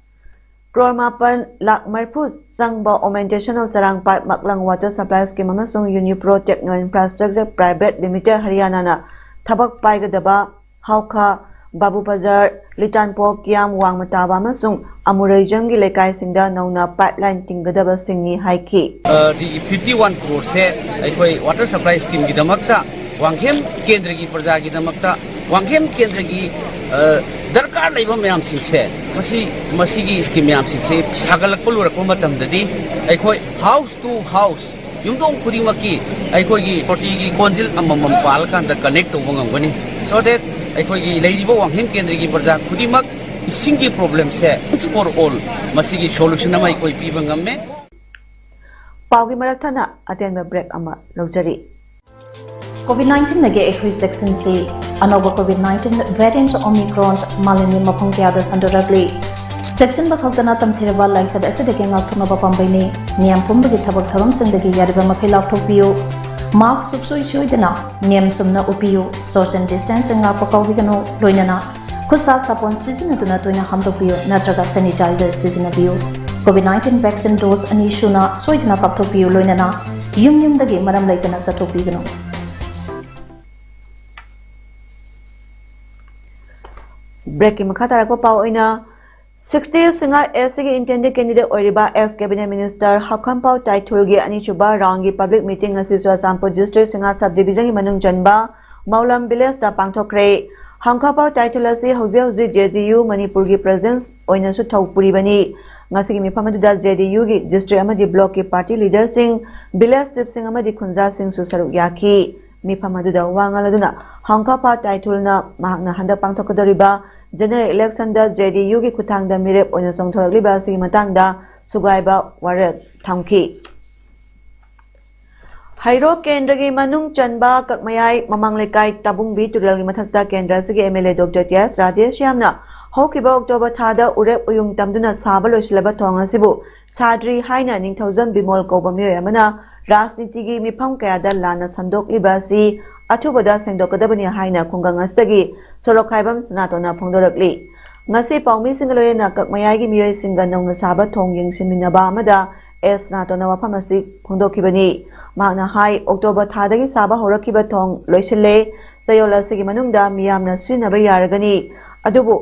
ꯀ꯭ꯔꯣꯔ ꯃꯥꯄꯟ ꯂꯥꯈ ꯃꯔꯤꯐꯨ ꯆꯪꯕ Augmentational ꯆꯔꯥꯡꯄꯥꯠ ꯃꯛꯂꯪ Water Supply Scheme ꯑꯃꯁꯨꯡ Unipro Techno Infrastructure Private Limited ꯍꯔꯤꯌꯥꯅꯥꯅ ꯊꯕꯛ ꯄꯥꯏꯒꯗꯕ ꯍꯥꯎꯈꯥ, ꯕꯥꯕꯨ ꯕꯖꯥꯔ, ꯂꯤꯇꯥꯟꯄꯣꯛ, ꯀꯤꯌꯥꯝ, ꯋꯥꯡꯃ ꯇꯥꯕ ꯑꯃꯁꯨꯡ ꯑꯃꯨꯔꯩꯖꯝꯒꯤ ꯂꯩꯀꯥꯏꯁꯤꯡꯗ ꯅꯧꯅ pipeline ꯇꯤꯡꯒꯗꯕꯁꯤꯡꯅꯤ ꯍꯥꯏꯈꯤ꯫ ꯐꯤꯐꯇꯤ ꯋꯥꯟ ꯀ꯭ꯔꯣꯔꯁꯦ ꯑꯩꯈꯣꯏ water supply schemeꯒꯤꯗꯃꯛꯇ, ꯋꯥꯡꯈꯦꯝ ꯀꯦꯟꯗ꯭ꯔꯒꯤ ꯄ꯭ꯔꯖꯥꯒꯤꯗꯃꯛꯇ, ꯋꯥꯡꯈꯦꯝ ꯀꯦꯟꯗ꯭ꯔꯒꯤ ꯑ, ꯗꯔꯀꯥꯔ ꯂꯩꯕ ꯃꯌꯥꯝꯁꯤꯡꯁꯦ, ꯃꯁꯤ ꯃꯁꯤꯒꯤ ꯁ꯭ꯀꯤꯝ ꯃꯌꯥꯝꯁꯤꯡꯁꯦ ꯁꯥꯒꯠꯂꯛꯄ ꯂꯣꯏꯔꯛꯄ ꯃꯇꯝꯗꯗꯤ ꯑꯩꯈꯣꯏ house to house, ꯌꯨꯝꯊꯣꯡ ꯈꯨꯗꯤꯡꯃꯛꯀꯤ ꯑꯩꯈꯣꯏꯒꯤ ꯇꯣꯇꯤꯒꯤ ꯀꯣꯟꯖꯤꯜ ꯑꯃꯃꯝ ꯄꯥꯜꯂꯀꯥꯟꯗ connect ꯇꯧꯕ ꯉꯝꯒꯅꯤ, so that ꯑꯩꯈꯣꯏꯒꯤ ꯂꯩꯔꯤꯕ ꯋꯥꯡꯈꯦꯝ ꯀꯦꯟꯗ꯭ꯔꯒꯤ ꯄ꯭ꯔꯖꯥ ꯈꯨꯗꯤꯡꯃꯛ ꯏꯁꯤꯡꯒꯤ problemꯁꯦ once for all ꯃꯁꯤꯒꯤ solution ꯑꯃ ꯑꯩꯈꯣꯏ ꯄꯤꯕ ꯉꯝꯃꯦ꯫ ꯄꯥꯎꯒꯤ ꯃꯔꯛ ꯊꯠꯅ ꯑꯇꯦꯟꯕ break ꯑꯃ ꯂꯧꯖꯔꯤ꯫ ꯀꯣꯚꯤꯗ ꯅꯥꯏꯟꯇꯤꯟꯗꯒꯤ ꯑꯩꯈꯣꯏ ꯆꯦꯛꯁꯤꯟꯁꯤ꯫ ꯑꯅꯧꯕ ꯀꯣꯚꯤꯗ ꯅꯥꯏꯟꯇꯤꯟ variant Omicron ꯃꯥꯂꯦꯝꯒꯤ ꯃꯐꯝ ꯀꯌꯥꯗ ꯁꯟꯗꯣꯔꯛꯂꯤ꯫ ꯆꯦꯛꯁꯤꯟꯕ ꯈꯛꯇꯅ ꯇꯝꯊꯤꯔꯕ ꯂꯥꯏꯆꯠ ꯑꯁꯤꯗꯒꯤ ꯉꯥꯛꯊꯣꯛꯅꯕ ꯄꯥꯝꯕꯩꯅꯤ꯫ ꯃꯤꯌꯥꯝ ꯄꯨꯝꯕꯒꯤ ꯊꯕꯛ ꯊꯧꯔꯝꯁꯤꯡꯗꯒꯤ ꯌꯥꯔꯤꯕ ꯃꯈꯩ ꯂꯥꯞꯊꯣꯛꯄꯤꯌꯨ꯫ ꯃꯥꯁ꯭ꯛ ꯁꯨꯡꯁꯣꯏ ꯁꯣꯏꯗꯅ ꯅꯤꯌꯝ ꯆꯨꯝꯅ ꯎꯞꯄꯤꯌꯨ꯫ Social distancing ꯉꯥꯛꯄ ꯀꯥꯎꯕꯤꯒꯅꯨ꯫ ꯂꯣꯏꯅꯅ ꯈꯨꯠꯁꯥ ꯁꯥꯄꯣꯟ ꯁꯤꯖꯤꯟꯅꯗꯨꯅ ꯇꯣꯏꯅ ꯍꯥꯝꯗꯣꯛꯄꯤꯌꯨ ꯅꯠꯇ꯭ꯔꯒ ꯁꯦꯅꯤꯇꯥꯏꯖꯔ ꯁꯤꯖꯤꯟꯅꯕꯤꯌꯨ꯫ COVID nineteen vaccine dose ꯑꯅꯤ ꯁꯨꯅ ꯁꯣꯏꯗꯅ ꯀꯥꯞꯊꯣꯛꯄꯤꯌꯨ, ꯂꯣꯏꯅꯅ ꯌꯨꯝ ꯌꯨꯝꯗꯒꯤ ꯃꯔꯝ ꯂꯩꯇꯅ ꯆꯠꯊꯣꯛꯄꯤꯒꯅꯨ꯫ ꯕ꯭ꯔꯦꯛꯀꯤ ꯃꯈꯥ ꯇꯥꯔꯛꯄ ꯄꯥꯎ ꯑꯣꯏꯅ, sixty ꯁꯤꯡꯍ ꯑꯦꯁ ꯁꯤꯒꯤ intended candidate ꯑꯣꯏꯔꯤꯕ ex cabinet minister ꯍꯥꯎꯈꯝꯄꯥꯎ ꯇꯥꯏꯊꯨꯜꯒꯤ ꯑꯅꯤꯁꯨꯕ round ꯒꯤ public meeting ꯑꯁꯤ Churachandpur district Singh sub division ꯒꯤ ꯃꯅꯨꯡ ꯆꯟꯕ ꯃꯧꯂꯝ village ꯇ ꯄꯥꯡꯊꯣꯛꯈ꯭ꯔꯦ꯫ ꯍꯥꯎꯈꯝꯄꯥꯎ ꯇꯥꯏꯊꯨꯜ ꯑꯁꯤ ꯍꯧꯖꯤꯛ ꯍꯧꯖꯤꯛ J D U ꯃꯅꯤꯄꯨꯔꯒꯤ president ꯑꯣꯏꯅꯁꯨ ꯊꯧ ꯄꯨꯔꯤꯕꯅꯤ꯫ ꯉꯁꯤꯒꯤ ꯃꯤꯐꯝ ꯑꯗꯨꯗ J D U ꯒꯤ district ꯑꯃꯗꯤ block ꯀꯤ party leader ꯁꯤꯡ, village chief ꯁꯤꯡ ꯑꯃꯗꯤ ꯈꯨꯟꯖꯥꯁꯤꯡꯁꯨ ꯁꯔꯨꯛ ꯌꯥꯈꯤ꯫ ꯃꯤꯐꯝ ꯑꯗꯨꯗ ꯋꯥ ꯉꯥꯡꯂꯗꯨꯅ ꯍꯥꯎꯈꯝꯄꯥꯎ ꯇꯥꯏꯊꯨꯜꯅ ꯃꯍꯥꯛꯅ ꯍꯟꯗꯛ ꯄꯥꯡꯊꯣꯛꯀꯗꯧꯔꯤꯕ general election ꯗ J D U ꯒꯤ ꯈꯨꯠꯊꯥꯡꯗ ꯃꯤꯔꯦꯞ ꯑꯣꯏꯅ ꯆꯣꯡꯊꯣꯔꯛꯂꯤꯕ ꯑꯁꯤꯒꯤ ꯃꯇꯥꯡꯗ ꯁꯨꯒꯥꯏꯕ ꯋꯥꯔꯦꯞ ꯊꯝꯈꯤ꯫ ꯍꯩꯔꯣꯛ ꯀꯦꯟꯗ꯭ꯔꯒꯤ ꯃꯅꯨꯡ ꯆꯟꯕ ꯀꯛꯃꯌꯥꯏ ꯃꯃꯥꯡ ꯂꯩꯀꯥꯏ ꯇꯥꯕꯨꯡꯕꯤ ꯇꯨꯔꯦꯜꯒꯤ ꯃꯊꯛꯇ ꯀꯦꯟꯗ꯭ꯔ ꯑꯁꯤꯒꯤ M L A Doctor T S ꯔꯥꯙꯦꯁ꯭ꯌꯥꯝꯅ ꯍꯧꯈꯤꯕ October ꯊꯥꯗ ꯎꯔꯦꯞ ꯎꯌꯨꯡ ꯇꯝꯗꯨꯅ ꯁꯥꯕ ꯂꯣꯏꯁꯤꯜꯂꯕ ꯊꯣꯡ ꯑꯁꯤꯕꯨ ꯁꯥꯗ꯭ꯔꯤ ꯍꯥꯏꯅ ꯅꯤꯡꯊꯧꯖꯝ ꯕꯤꯃꯣꯜ ꯀꯧꯕ ꯃꯤꯑꯣꯏ ꯑꯃꯅ ꯔꯥꯖꯅꯤꯇꯤꯒꯤ ꯃꯤꯐꯝ ꯀꯌꯥꯗ ꯂꯥꯟꯅ ꯁꯟꯗꯣꯛꯂꯤꯕ ꯑꯁꯤ ꯑꯊꯨꯕꯗ ꯁꯦꯡꯗꯣꯛꯀꯗꯕꯅꯤ ꯍꯥꯏꯅ ꯈꯨꯡꯒꯪ ꯑꯁꯤꯗꯒꯤ ꯁꯣꯔꯣꯛꯈꯥꯏꯕꯝ ꯁꯅꯥꯇꯣꯟꯅ ꯐꯣꯡꯗꯣꯔꯛꯂꯤ꯫ ꯉꯁꯤ ꯄꯥꯎꯃꯤꯁꯤꯡꯒ ꯂꯣꯏꯅꯅ ꯀꯛꯃꯌꯥꯏꯒꯤ ꯃꯤꯑꯣꯏꯁꯤꯡꯒ ꯅꯧꯅ ꯁꯥꯕ ꯊꯣꯡ ꯌꯦꯡꯁꯤꯟꯃꯤꯟꯅꯕ ꯑꯃꯗ ꯑꯦꯁ ꯁꯅꯥꯇꯣꯟꯅ ꯋꯥꯐꯝ ꯑꯁꯤ ꯐꯣꯡꯗꯣꯛꯈꯤꯕꯅꯤ꯫ ꯃꯍꯥꯛꯅ ꯍꯥꯏ, October ꯊꯥꯗꯒꯤ ꯁꯥꯕ ꯍꯧꯔꯛꯈꯤꯕ ꯊꯣꯡ ꯂꯣꯏꯁꯤꯜꯂꯦ꯫ ꯆꯌꯣꯜ ꯑꯁꯤꯒꯤ ꯃꯅꯨꯡꯗ ꯃꯤꯌꯥꯝꯅ ꯁꯤꯖꯤꯟꯅꯕ ꯌꯥꯔꯒꯅꯤ꯫ ꯑꯗꯨꯕꯨ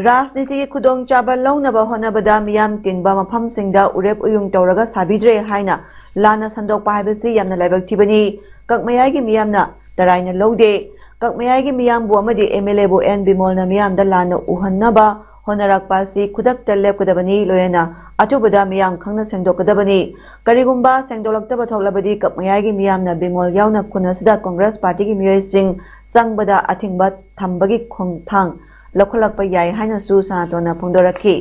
ꯔꯥꯖꯅꯤꯇꯤꯒꯤ ꯈꯨꯗꯣꯡꯆꯥꯕ ꯂꯧꯅꯕ ꯍꯣꯠꯅꯕꯗ ꯃꯤꯌꯥꯝ ꯇꯤꯟꯕ ꯃꯐꯝꯁꯤꯡꯗ ꯎꯔꯦꯞ ꯎꯌꯨꯡ ꯇꯧꯔꯒ ꯁꯥꯕꯤꯗ꯭ꯔꯦ ꯍꯥꯏꯅ ꯂꯥꯟꯅ ꯁꯟꯗꯣꯛꯄ ꯍꯥꯏꯕꯁꯤ ꯌꯥꯝꯅ ꯂꯥꯏꯕꯛ ꯊꯤꯕꯅꯤ꯫ ꯀꯛꯃꯌꯥꯏꯒꯤ ꯃꯤꯌꯥꯝꯅ ꯇꯔꯥꯏꯅ ꯂꯧꯗꯦ꯫ ꯀꯛꯃꯌꯥꯏꯒꯤ ꯃꯤꯌꯥꯝꯕꯨ ꯑꯃꯗꯤ M L A ꯕꯨ N ꯕꯤꯃꯣꯜꯅ ꯃꯤꯌꯥꯝꯗ ꯂꯥꯟꯅ ꯎꯍꯟꯅꯕ ꯍꯣꯠꯅꯔꯛꯄ ꯑꯁꯤ ꯈꯨꯗꯛꯇ ꯂꯦꯞꯀꯗꯕꯅꯤ, ꯂꯣꯏꯅꯅ ꯑꯊꯨꯕꯗ ꯃꯤꯌꯥꯝ ꯈꯪꯅ ꯁꯦꯡꯗꯣꯛꯀꯗꯕꯅꯤ꯫ ꯀꯔꯤꯒꯨꯝꯕ ꯁꯦꯡꯗꯣꯛꯂꯛꯇꯕ ꯊꯣꯛꯂꯕꯗꯤ ꯀꯛꯃꯌꯥꯏꯒꯤ ꯃꯤꯌꯥꯝꯅ ꯕꯤꯃꯣꯜ ꯌꯥꯎꯅ ꯈꯨꯟ ꯑꯁꯤꯗ Congress party ꯒꯤ ꯃꯤꯑꯣꯏꯁꯤꯡ ꯆꯪꯕꯗ ꯑꯊꯤꯡꯕ ꯊꯝꯕꯒꯤ ꯈꯣꯡꯊꯥꯡ ꯂꯧꯈꯠꯂꯛꯄ ꯌꯥꯏ ꯍꯥꯏꯅꯁꯨ ꯁꯅꯥꯇꯣꯟꯅ ꯐꯣꯡꯗꯣꯔꯛꯈꯤ꯫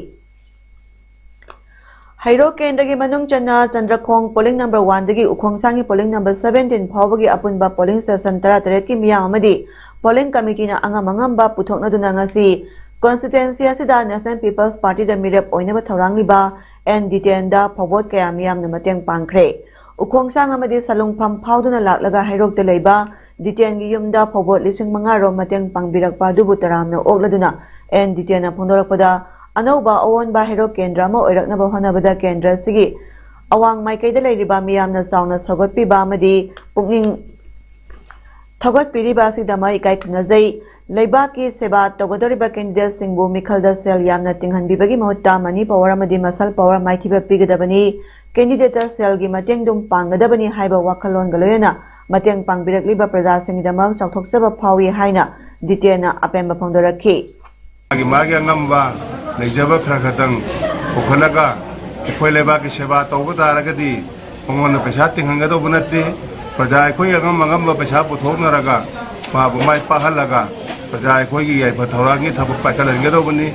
ꯍꯩꯔꯣꯛ ꯀꯦꯟꯗ꯭ꯔꯒꯤ ꯃꯅꯨꯡ ꯆꯟꯅ ꯆꯟꯗ꯭ꯔꯈꯣꯡ polling number one ꯗꯒꯤ ꯎꯈꯣꯡꯁꯥꯡꯒꯤ polling number seventeen ꯐꯥꯎꯕꯒꯤ ꯑꯄꯨꯟꯕ polling station ꯇꯔꯥꯇꯔꯦꯠꯀꯤ ꯃꯤꯌꯥꯝ ꯑꯃꯗꯤ polling committee ꯅ ꯑꯉꯝ ꯑꯉꯝꯕ ꯄꯨꯊꯣꯛꯅꯗꯨꯅ ꯉꯁꯤ constituency ꯑꯁꯤꯗ National People's Party ꯗ ꯃꯤꯔꯦꯞ ꯑꯣꯏꯅꯕ ꯊꯧꯔꯥꯡꯂꯤꯕ N ꯗꯤꯇꯦꯟꯗ ꯐꯧꯕꯣꯠ ꯀꯌꯥ ꯃꯤꯌꯥꯝꯅ ꯃꯇꯦꯡ ꯄꯥꯡꯈ꯭ꯔꯦ꯫ ꯎꯈꯣꯡꯁꯥꯡ ꯑꯃꯗꯤ ꯁꯂꯨꯡꯐꯝ ꯐꯥꯎꯗꯨꯅ ꯂꯥꯛꯂꯒ ꯍꯩꯔꯣꯛꯇ ꯂꯩꯕ ꯗꯤꯇꯦꯟꯒꯤ ꯌꯨꯝꯗ ꯐꯧꯕꯣꯠ ꯂꯤꯁꯤꯡ ꯃꯉꯥ ꯔꯣꯝ ꯃꯇꯦꯡ ꯄꯥꯡꯕꯤꯔꯛꯄ ꯑꯗꯨꯕꯨ ꯇꯔꯥꯝꯅ ꯑꯣꯛꯂꯗꯨꯅ N ꯗꯤꯇꯦꯟꯅ ꯐꯣꯡꯗꯣꯔꯛꯄꯗ, ꯑꯅꯧꯕ ꯑꯑꯣꯟꯕ ꯍꯩꯔꯣꯛ ꯀꯦꯟꯗ꯭ꯔ ꯑꯃ ꯑꯣꯏꯔꯛꯅꯕ ꯍꯣꯠꯅꯕꯗ ꯀꯦꯟꯗ꯭ꯔ ꯑꯁꯤꯒꯤ ꯑꯋꯥꯡ ꯃꯥꯏꯀꯩꯗ ꯂꯩꯔꯤꯕ ꯃꯤꯌꯥꯝꯅ ꯆꯥꯎꯅ ꯁꯧꯒꯠꯄꯤꯕ ꯑꯃꯗꯤ ꯄꯨꯛꯅꯤꯡ ꯊꯧꯒꯠꯄꯤꯔꯤꯕ ꯑꯁꯤꯒꯤꯗꯃꯛ ꯏꯀꯥꯏ ꯈꯨꯝꯅꯖꯩ꯫ ꯂꯩꯕꯥꯛꯀꯤ ꯁꯦꯕꯥ ꯇꯧꯒꯗꯧꯔꯤꯕ ꯀꯦꯟꯗꯤꯗꯦꯠꯁꯤꯡꯕꯨ ꯃꯤꯈꯜꯗ ꯁꯦꯜ ꯌꯥꯝꯅ ꯇꯤꯡꯍꯟꯕꯤꯕꯒꯤ ꯃꯍꯨꯠꯇ ꯃꯅꯤ ꯄꯥꯋꯔ ꯑꯃꯗꯤ ꯃꯁꯜ ꯄꯥꯋꯔ ꯃꯥꯏꯊꯤꯕ ꯄꯤꯒꯗꯕꯅꯤ꯫ ꯀꯦꯟꯗꯤꯗꯦꯠꯇ ꯁꯦꯜꯒꯤ ꯃꯇꯦꯡꯗꯨꯝ ꯄꯥꯡꯒꯗꯕꯅꯤ ꯍꯥꯏꯕ ꯋꯥꯈꯜꯂꯣꯟꯒ ꯂꯣꯏꯅꯅ ꯃꯇꯦꯡ ꯄꯥꯡꯕꯤꯔꯛꯂꯤꯕ ꯄ꯭ꯔꯖꯥꯁꯤꯡꯒꯤꯗꯃꯛ ꯆꯥꯎꯊꯣꯛꯆꯕ ꯐꯥꯎꯏ ꯍꯥꯏꯅ ꯗꯤꯇꯦꯟꯅ ꯑꯄꯦꯟꯕ ꯐꯣꯡꯗꯣꯔꯛꯈꯤ꯫ ꯃꯥꯒꯤ ꯃꯥꯒꯤ ꯑꯉꯝꯕ ꯂꯩꯖꯕ ꯈꯔ ꯈꯛꯇꯪ ꯄꯨꯈꯠꯂꯒ ꯑꯩꯈꯣꯏ ꯂꯩꯕꯥꯛꯀꯤ ꯁꯦꯕꯥ ꯇꯧꯕ ꯇꯥꯔꯒꯗꯤ ꯃꯉꯣꯟꯗ ꯄꯩꯁꯥ ꯇꯤꯡꯍꯟꯒꯗꯧꯕ ꯅꯠꯇꯦ꯫ ꯄ꯭ꯔꯖꯥ ꯑꯩꯈꯣꯏ ꯑꯉꯝ ꯑꯉꯝꯕ ꯄꯩꯁꯥ ꯄꯨꯊꯣꯛꯅꯔꯒ ꯃꯥꯕꯨ ꯃꯥꯏ ꯄꯥꯛꯍꯜꯂꯒ ꯄ꯭ꯔꯖꯥ ꯑꯩꯈꯣꯏꯒꯤ ꯌꯥꯏꯐ ꯊꯧꯔꯥꯡꯒꯤ ꯊꯕꯛ ꯄꯥꯏꯈꯠꯍꯟꯒꯗꯧꯕꯅꯤ꯫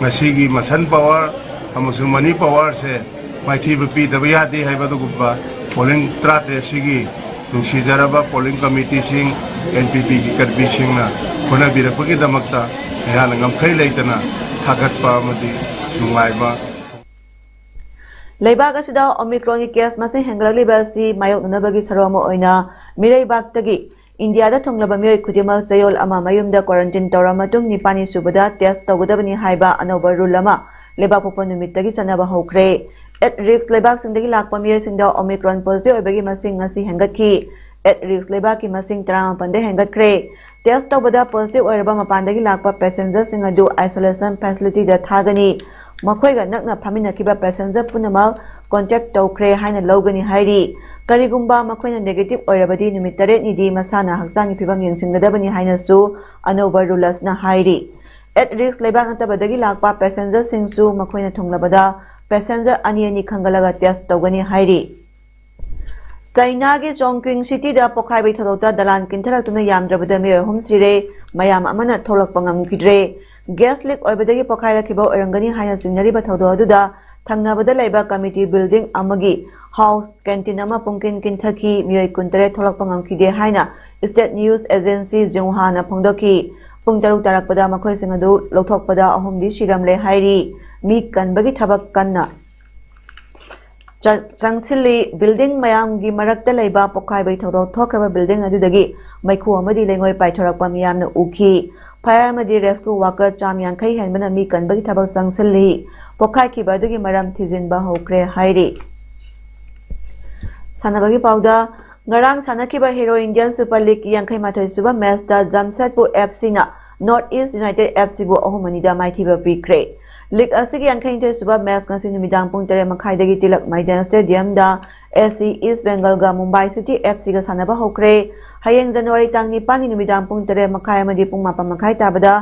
ꯉꯁꯤꯒꯤ ꯃꯁꯟ ꯄꯥꯋꯔ ꯑꯃꯁꯨꯡ ꯃꯅꯤ ꯄꯥꯋꯔꯁꯦ ꯃꯥꯏꯊꯤꯕ ꯄꯤꯗꯕ ꯌꯥꯗꯦ ꯍꯥꯏꯕ ꯑꯗꯨꯒꯨꯝꯕ ꯄꯣꯂꯤꯡ ꯇꯔꯥꯇꯔꯦꯠꯁꯤꯒꯤ ꯅꯨꯡꯁꯤꯖꯔꯕ ꯄꯣꯂꯤꯡ ꯀꯃꯤꯇꯤꯁꯤꯡ, ꯑꯦꯟ ꯄꯤ ꯄꯤꯒꯤ ꯀꯔꯃꯤꯁꯤꯡꯅ ꯍꯣꯠꯅꯕꯤꯔꯛꯄꯒꯤꯗꯃꯛꯇ ꯑꯩꯍꯥꯛꯅ ꯉꯝꯈꯩ ꯂꯩꯇꯅ ꯊꯥꯒꯠꯄ ꯑꯃꯗꯤ ꯅꯨꯡꯉꯥꯏꯕ꯫ ꯂꯩꯕꯥꯛ ꯑꯁꯤꯗ ꯑꯣꯃꯤꯀ꯭ꯔꯣꯟꯒꯤ ꯀꯦꯁ ꯃꯁꯤꯡ ꯍꯦꯟꯒꯠꯂꯛꯂꯤꯕ ꯑꯁꯤ ꯃꯥꯌꯣꯛꯅꯅꯕꯒꯤ ꯁꯔꯨꯛ ꯑꯃ ꯑꯣꯏꯅ ꯃꯤꯔꯩꯕꯥꯛꯇꯒꯤ ꯏꯟꯗꯤꯌꯥꯗ ꯊꯨꯡꯂꯕ ꯃꯤꯑꯣꯏ ꯈꯨꯗꯤꯡꯃꯛ ꯆꯌꯣꯜ ꯑꯃ ꯃꯌꯨꯝꯗ ꯀ꯭ꯋꯥꯔꯟꯇꯤꯟ ꯇꯧꯔꯕ ꯃꯇꯨꯡ ꯅꯤꯄꯥꯜꯅꯤ ꯁꯨꯕꯗ ꯇꯦꯁ ꯇꯧꯒꯗꯕꯅꯤ ꯍꯥꯏꯕ ꯑꯅꯧꯕ ꯔꯨꯜ ꯑꯃ ꯂꯩꯕꯥꯛꯄꯣꯛꯄ ꯅꯨꯃꯤꯠꯇꯒꯤ ꯆꯠꯅꯕ ꯍꯧꯈ꯭ꯔꯦ꯫ ꯑꯦꯠ ꯔꯤꯁꯛ ꯂꯩꯕꯥꯛꯁꯤꯡꯗꯒꯤ ꯂꯥꯛꯄ ꯃꯤꯑꯣꯏꯁꯤꯡꯗ ꯑꯣꯃꯤꯀ꯭ꯔꯣꯟ ꯄꯣꯖꯤꯇꯤꯚ ꯑꯣꯏꯕꯒꯤ ꯃꯁꯤꯡ ꯉꯁꯤ ꯍꯦꯟꯒꯠꯈꯤ꯫ ꯑꯦꯠ ꯔꯤꯁꯛ ꯂꯩꯕꯥꯛꯀꯤ ꯃꯁꯤꯡ ꯇꯔꯥꯃꯥꯄꯟꯗ ꯍꯦꯟꯒꯠꯈ꯭ꯔꯦ꯫ ꯇꯦꯁ ꯇꯧꯕꯗ ꯄꯣꯖꯤꯇꯤꯚ ꯑꯣꯏꯔꯕ ꯃꯄꯥꯟꯗꯒꯤ ꯂꯥꯛꯄ ꯄꯦꯁꯦꯟꯖꯔꯁꯤꯡ ꯑꯗꯨ ꯑꯥꯏꯁꯣꯂꯦꯁꯟ ꯐꯦꯁꯤꯂꯤꯇꯤꯗ ꯊꯥꯒꯅꯤ꯫ ꯃꯈꯣꯏꯒ ꯅꯛꯅ ꯐꯝꯃꯤꯟꯅꯈꯤꯕ ꯄꯦꯁꯦꯟꯖꯔ ꯄꯨꯝꯅꯃꯛ ꯀꯣꯟꯇꯦꯛ ꯇꯧꯈ꯭ꯔꯦ ꯍꯥꯏꯅ ꯂꯧꯒꯅꯤ ꯍꯥꯏꯔꯤ꯫ ꯀꯔꯤꯒꯨꯝꯕ ꯃꯈꯣꯏꯅ ꯅꯦꯒꯦꯇꯤꯚ ꯑꯣꯏꯔꯕꯗꯤ ꯅꯨꯃꯤꯠ ꯇꯔꯦꯠꯅꯤꯗꯤ ꯃꯁꯥꯅ ꯍꯛꯆꯥꯡꯒꯤ ꯐꯤꯕꯝ ꯌꯦꯡꯁꯤꯟꯒꯗꯕꯅꯤ ꯍꯥꯏꯅꯁꯨ ꯑꯅꯧꯕ ꯔꯨꯜ ꯑꯁꯤꯅ ꯍꯥꯏꯔꯤ꯫ ꯑꯦꯠ ꯔꯤꯁꯛ ꯂꯩꯕꯥꯛ ꯅꯠꯇꯕꯗꯒꯤ ꯂꯥꯛꯄ ꯄꯦꯁꯦꯟꯖꯔꯁꯤꯡꯁꯨ ꯃꯈꯣꯏꯅ ꯊꯨꯡꯂꯕꯗ ꯄꯦꯁꯦꯟꯖꯔ ꯑꯅꯤ ꯑꯅꯤ ꯈꯟꯒꯠꯂꯒ ꯇꯦꯁ ꯇꯧꯒꯅꯤ ꯍꯥꯏꯔꯤ꯫ ꯆꯩꯅꯥꯒꯤ ꯆꯣꯡꯀ꯭ꯋꯤꯡ ꯁꯤꯇꯤꯗ ꯄꯣꯈꯥꯏꯕꯒꯤ ꯊꯧꯗꯣꯛꯇ ꯗꯂꯥꯟ ꯀꯤꯟꯊꯔꯛꯇꯨꯅ ꯌꯥꯝꯗ꯭ꯔꯕꯗ ꯃꯤꯑꯣꯏ ꯑꯍꯨꯝ ꯁꯤꯔꯦ, ꯃꯌꯥꯝ ꯑꯃꯅ ꯊꯣꯛꯂꯛꯄ ꯉꯝꯈꯤꯗ꯭ꯔꯦ꯫ ꯒ꯭ꯌꯥꯁ ꯂꯤꯛ ꯑꯣꯏꯕꯗꯒꯤ ꯄꯣꯈꯥꯏꯔꯛꯈꯤꯕ ꯑꯣꯏꯔꯝꯒꯅꯤ ꯍꯥꯏꯅ ꯆꯤꯡꯅꯔꯤꯕ ꯊꯧꯗꯣꯛ ꯑꯗꯨꯗ ꯊꯪꯅꯕꯗ ꯂꯩꯕ ꯀꯃꯤꯇꯤ ꯕꯤꯜꯗꯤꯡ ꯑꯃꯒꯤ ꯍꯥꯎꯁ ꯀꯦꯟꯇꯤꯟ ꯑꯃ ꯄꯨꯡꯀꯤꯟ ꯀꯤꯟꯊꯈꯤ, ꯃꯤꯑꯣꯏ ꯀꯨꯟꯇꯔꯦꯠ ꯊꯣꯛꯂꯛꯄ ꯉꯝꯈꯤꯗꯦ ꯍꯥꯏꯅ ꯁ꯭ꯇꯦꯠ ꯅ꯭ꯌꯨꯁ ꯑꯦꯖꯦꯟꯁꯤ ꯖꯤꯟꯍꯨꯋꯥꯅ ꯐꯣꯡꯗꯣꯛꯈꯤ꯫ ꯄꯨꯡ ꯇꯔꯨꯛ ꯇꯥꯔꯛꯄꯗ ꯃꯈꯣꯏꯁꯤꯡ ꯑꯗꯨ ꯂꯧꯊꯣꯛꯄꯗ ꯑꯍꯨꯝꯗꯤ ꯁꯤꯔꯝꯂꯦ ꯍꯥꯏꯔꯤ꯫ ꯃꯤ ꯀꯟꯕꯒꯤ ꯊꯕꯛ ꯀꯟꯅ ꯆ-, ꯆꯪꯁꯤꯜꯂꯤ꯫ ꯕꯤꯜꯗꯤꯡ ꯃꯌꯥꯝꯒꯤ ꯃꯔꯛꯇ ꯂꯩꯕ ꯄꯣꯈꯥꯏꯕꯒꯤ ꯊꯧꯗꯣꯛ ꯊꯣꯛꯈ꯭ꯔꯕ ꯕꯤꯜꯗꯤꯡ ꯑꯗꯨꯗꯒꯤ ꯃꯩꯈꯨ ꯑꯃꯗꯤ ꯂꯩꯉꯣꯏ ꯄꯥꯏꯊꯣꯔꯛꯄ ꯃꯤꯌꯥꯝꯅ ꯎꯈꯤ꯫ ꯐꯥꯌꯔ ꯑꯃꯗꯤ ꯔꯦꯁꯀ꯭ꯌꯨ ꯋꯥꯀꯔ ꯆꯥꯝ ꯌꯥꯡꯈꯩ ꯍꯦꯟꯕꯅ ꯃꯤ ꯀꯟꯕꯒꯤ ꯊꯕꯛ ꯆꯪꯁꯤꯜꯂꯤ꯫ ꯄꯣꯛꯈꯥꯏꯈꯤꯕ ꯑꯗꯨꯒꯤ ꯃꯔꯝ ꯊꯤꯖꯤꯟꯕ ꯍꯧꯈ꯭ꯔꯦ ꯍꯥꯏꯔꯤ꯫ ꯁꯥꯟꯅꯕꯒꯤ ꯄꯥꯎꯗ, ꯉꯔꯥꯡ ꯁꯥꯟꯅꯈꯤꯕ ꯍꯤꯔꯣ ꯏꯟꯗꯤꯌꯟ ꯁꯨꯄꯔ ꯂꯤꯒꯀꯤ ꯌꯥꯡꯈꯩ ꯃꯥꯊꯣꯏ ꯁꯨꯕ ꯃꯦꯆꯇ ꯖꯥꯝꯁꯦꯗꯄꯨꯔ ꯑꯦꯐ ꯁꯤꯅ ꯅꯣꯔꯠ ꯏꯁ ꯌꯨꯅꯥꯏꯇꯦꯗ ꯑꯦꯐ ꯁꯤꯕꯨ ꯑꯍꯨꯝ ꯑꯅꯤꯗ ꯃꯥꯏꯊꯤꯕ ꯄꯤꯈ꯭ꯔꯦ꯫ ꯂꯤꯒ ꯑꯁꯤꯒꯤ ꯌꯥꯡꯈꯩ ꯅꯤꯊꯣꯏ ꯁꯨꯕ ꯃꯦꯆ ꯉꯁꯤ ꯅꯨꯃꯤꯗꯥꯡ ꯄꯨꯡ ꯇꯔꯦꯠ ꯃꯈꯥꯏꯗꯒꯤ ꯇꯤꯂꯛ ꯃꯩꯗꯥꯟ ꯁ꯭ꯇꯦꯗꯤꯌꯝꯗ ꯑꯦꯁ ꯁꯤ ꯏꯁ ꯕꯦꯡꯒꯜꯒ ꯃꯨꯝꯕꯥꯏ ꯁꯤꯇꯤ ꯑꯦꯐ ꯁꯤꯒ ꯁꯥꯟꯅꯕ ꯍꯧꯈ꯭ꯔꯦ꯫ ꯍꯌꯦꯡ ꯖꯅꯋꯥꯔꯤ ꯇꯥꯡ ꯅꯤꯄꯥꯟꯒꯤ ꯅꯨꯃꯤꯗꯥꯡ ꯄꯨꯡ ꯇꯔꯦꯠ ꯃꯈꯥꯏ ꯑꯃꯗꯤ ꯄꯨꯡ ꯃꯥꯄꯟ ꯃꯈꯥꯏ ꯇꯥꯕꯗ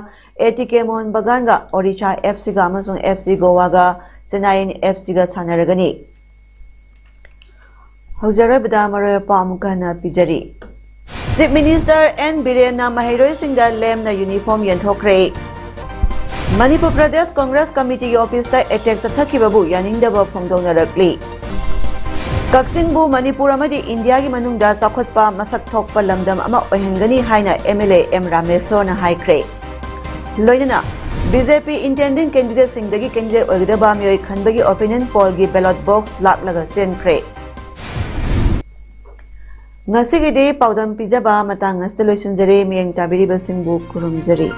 ꯑꯦ ꯇꯤ ꯀꯦ ꯃꯣꯍꯟ ꯕꯒꯥꯟꯒ ꯑꯣꯔꯤꯁꯥ ꯑꯦꯐ ꯁꯤꯒ ꯑꯃꯁꯨꯡ ꯑꯦꯐ ꯁꯤ ꯒꯣꯋꯥꯒ ꯆꯦꯟꯅꯥꯏꯌꯤꯟ ꯑꯦꯐ ꯁꯤꯒ ꯁꯥꯟꯅꯔꯒꯅꯤ꯫ ꯍꯧꯖꯔꯣꯏꯕꯗ ꯃꯔꯨꯑꯣꯏꯕ ꯄꯥꯎ ꯑꯃꯨꯛꯀ ꯍꯟꯅ ꯄꯤꯖꯔꯤ꯫ ꯆꯤꯐ ꯃꯤꯅꯤꯁꯇꯔ ꯑꯦꯟ ꯕꯤꯔꯦꯟꯅ ꯃꯍꯩꯔꯣꯏꯁꯤꯡꯗ ꯂꯦꯝꯅ ꯌꯨꯅꯤꯐꯣꯔꯝ ꯌꯦꯟꯊꯣꯛꯈ꯭ꯔꯦ꯫ ꯃꯅꯤꯄꯨꯔ ꯄ꯭ꯔꯗꯦꯁ ꯀꯣꯡꯒ꯭ꯔꯦꯁ ꯀꯃꯤꯇꯤꯒꯤ ꯑꯣꯐꯤꯁꯇ ꯑꯦꯇꯦꯛ ꯆꯠꯊꯈꯤꯕꯕꯨ ꯌꯥꯅꯤꯡꯗꯕ ꯐꯣꯡꯗꯣꯛꯅꯔꯛꯂꯤ꯫ ꯀꯛꯆꯤꯡꯕꯨ ꯃꯅꯤꯄꯨꯔ ꯑꯃꯗꯤ ꯏꯟꯗꯤꯌꯥꯒꯤ ꯃꯅꯨꯡꯗ ꯆꯥꯎꯈꯠꯄ ꯃꯁꯛ ꯊꯣꯛꯄ ꯂꯝꯗꯝ ꯑꯃ ꯑꯣꯏꯍꯟꯒꯅꯤ ꯍꯥꯏꯅ ꯑꯦꯝ ꯑꯦꯜ ꯑꯦ ꯑꯦꯝ ꯔꯥꯃꯦꯁꯣꯔꯅ ꯍꯥꯏꯈ꯭ꯔꯦ꯫ ꯂꯣꯏꯅꯅ ꯕꯤ ꯖꯦ ꯄꯤ ꯏꯟꯇꯦꯟꯗꯤꯡ ꯀꯦꯟꯗꯤꯗꯦꯠꯁꯤꯡꯗꯒꯤ ꯀꯦꯟꯗꯤꯗꯦꯠ ꯑꯣꯏꯒꯗꯕ ꯃꯤꯑꯣꯏ ꯈꯟꯕꯒꯤ ꯑꯣꯄꯤꯅꯤꯌꯟ ꯄꯣꯜꯒꯤ ꯕꯦꯂꯣꯠ ꯕꯣꯛꯁ ꯂꯥꯛꯂꯒ ꯆꯦꯟꯈ꯭ꯔꯦ꯫ ꯉꯁꯤꯒꯤꯗꯤ ꯄꯥꯎꯗꯝ ꯄꯤꯖꯕ ꯃꯇꯥꯡ ꯑꯁꯤꯗ ꯂꯣꯏꯁꯤꯟꯖꯔꯦ꯫ ꯃꯤꯠꯌꯦꯡ ꯇꯥꯕꯤꯔꯤꯕꯁꯤꯡꯕꯨ ꯈꯨꯔꯨꯝꯖꯔꯤ꯫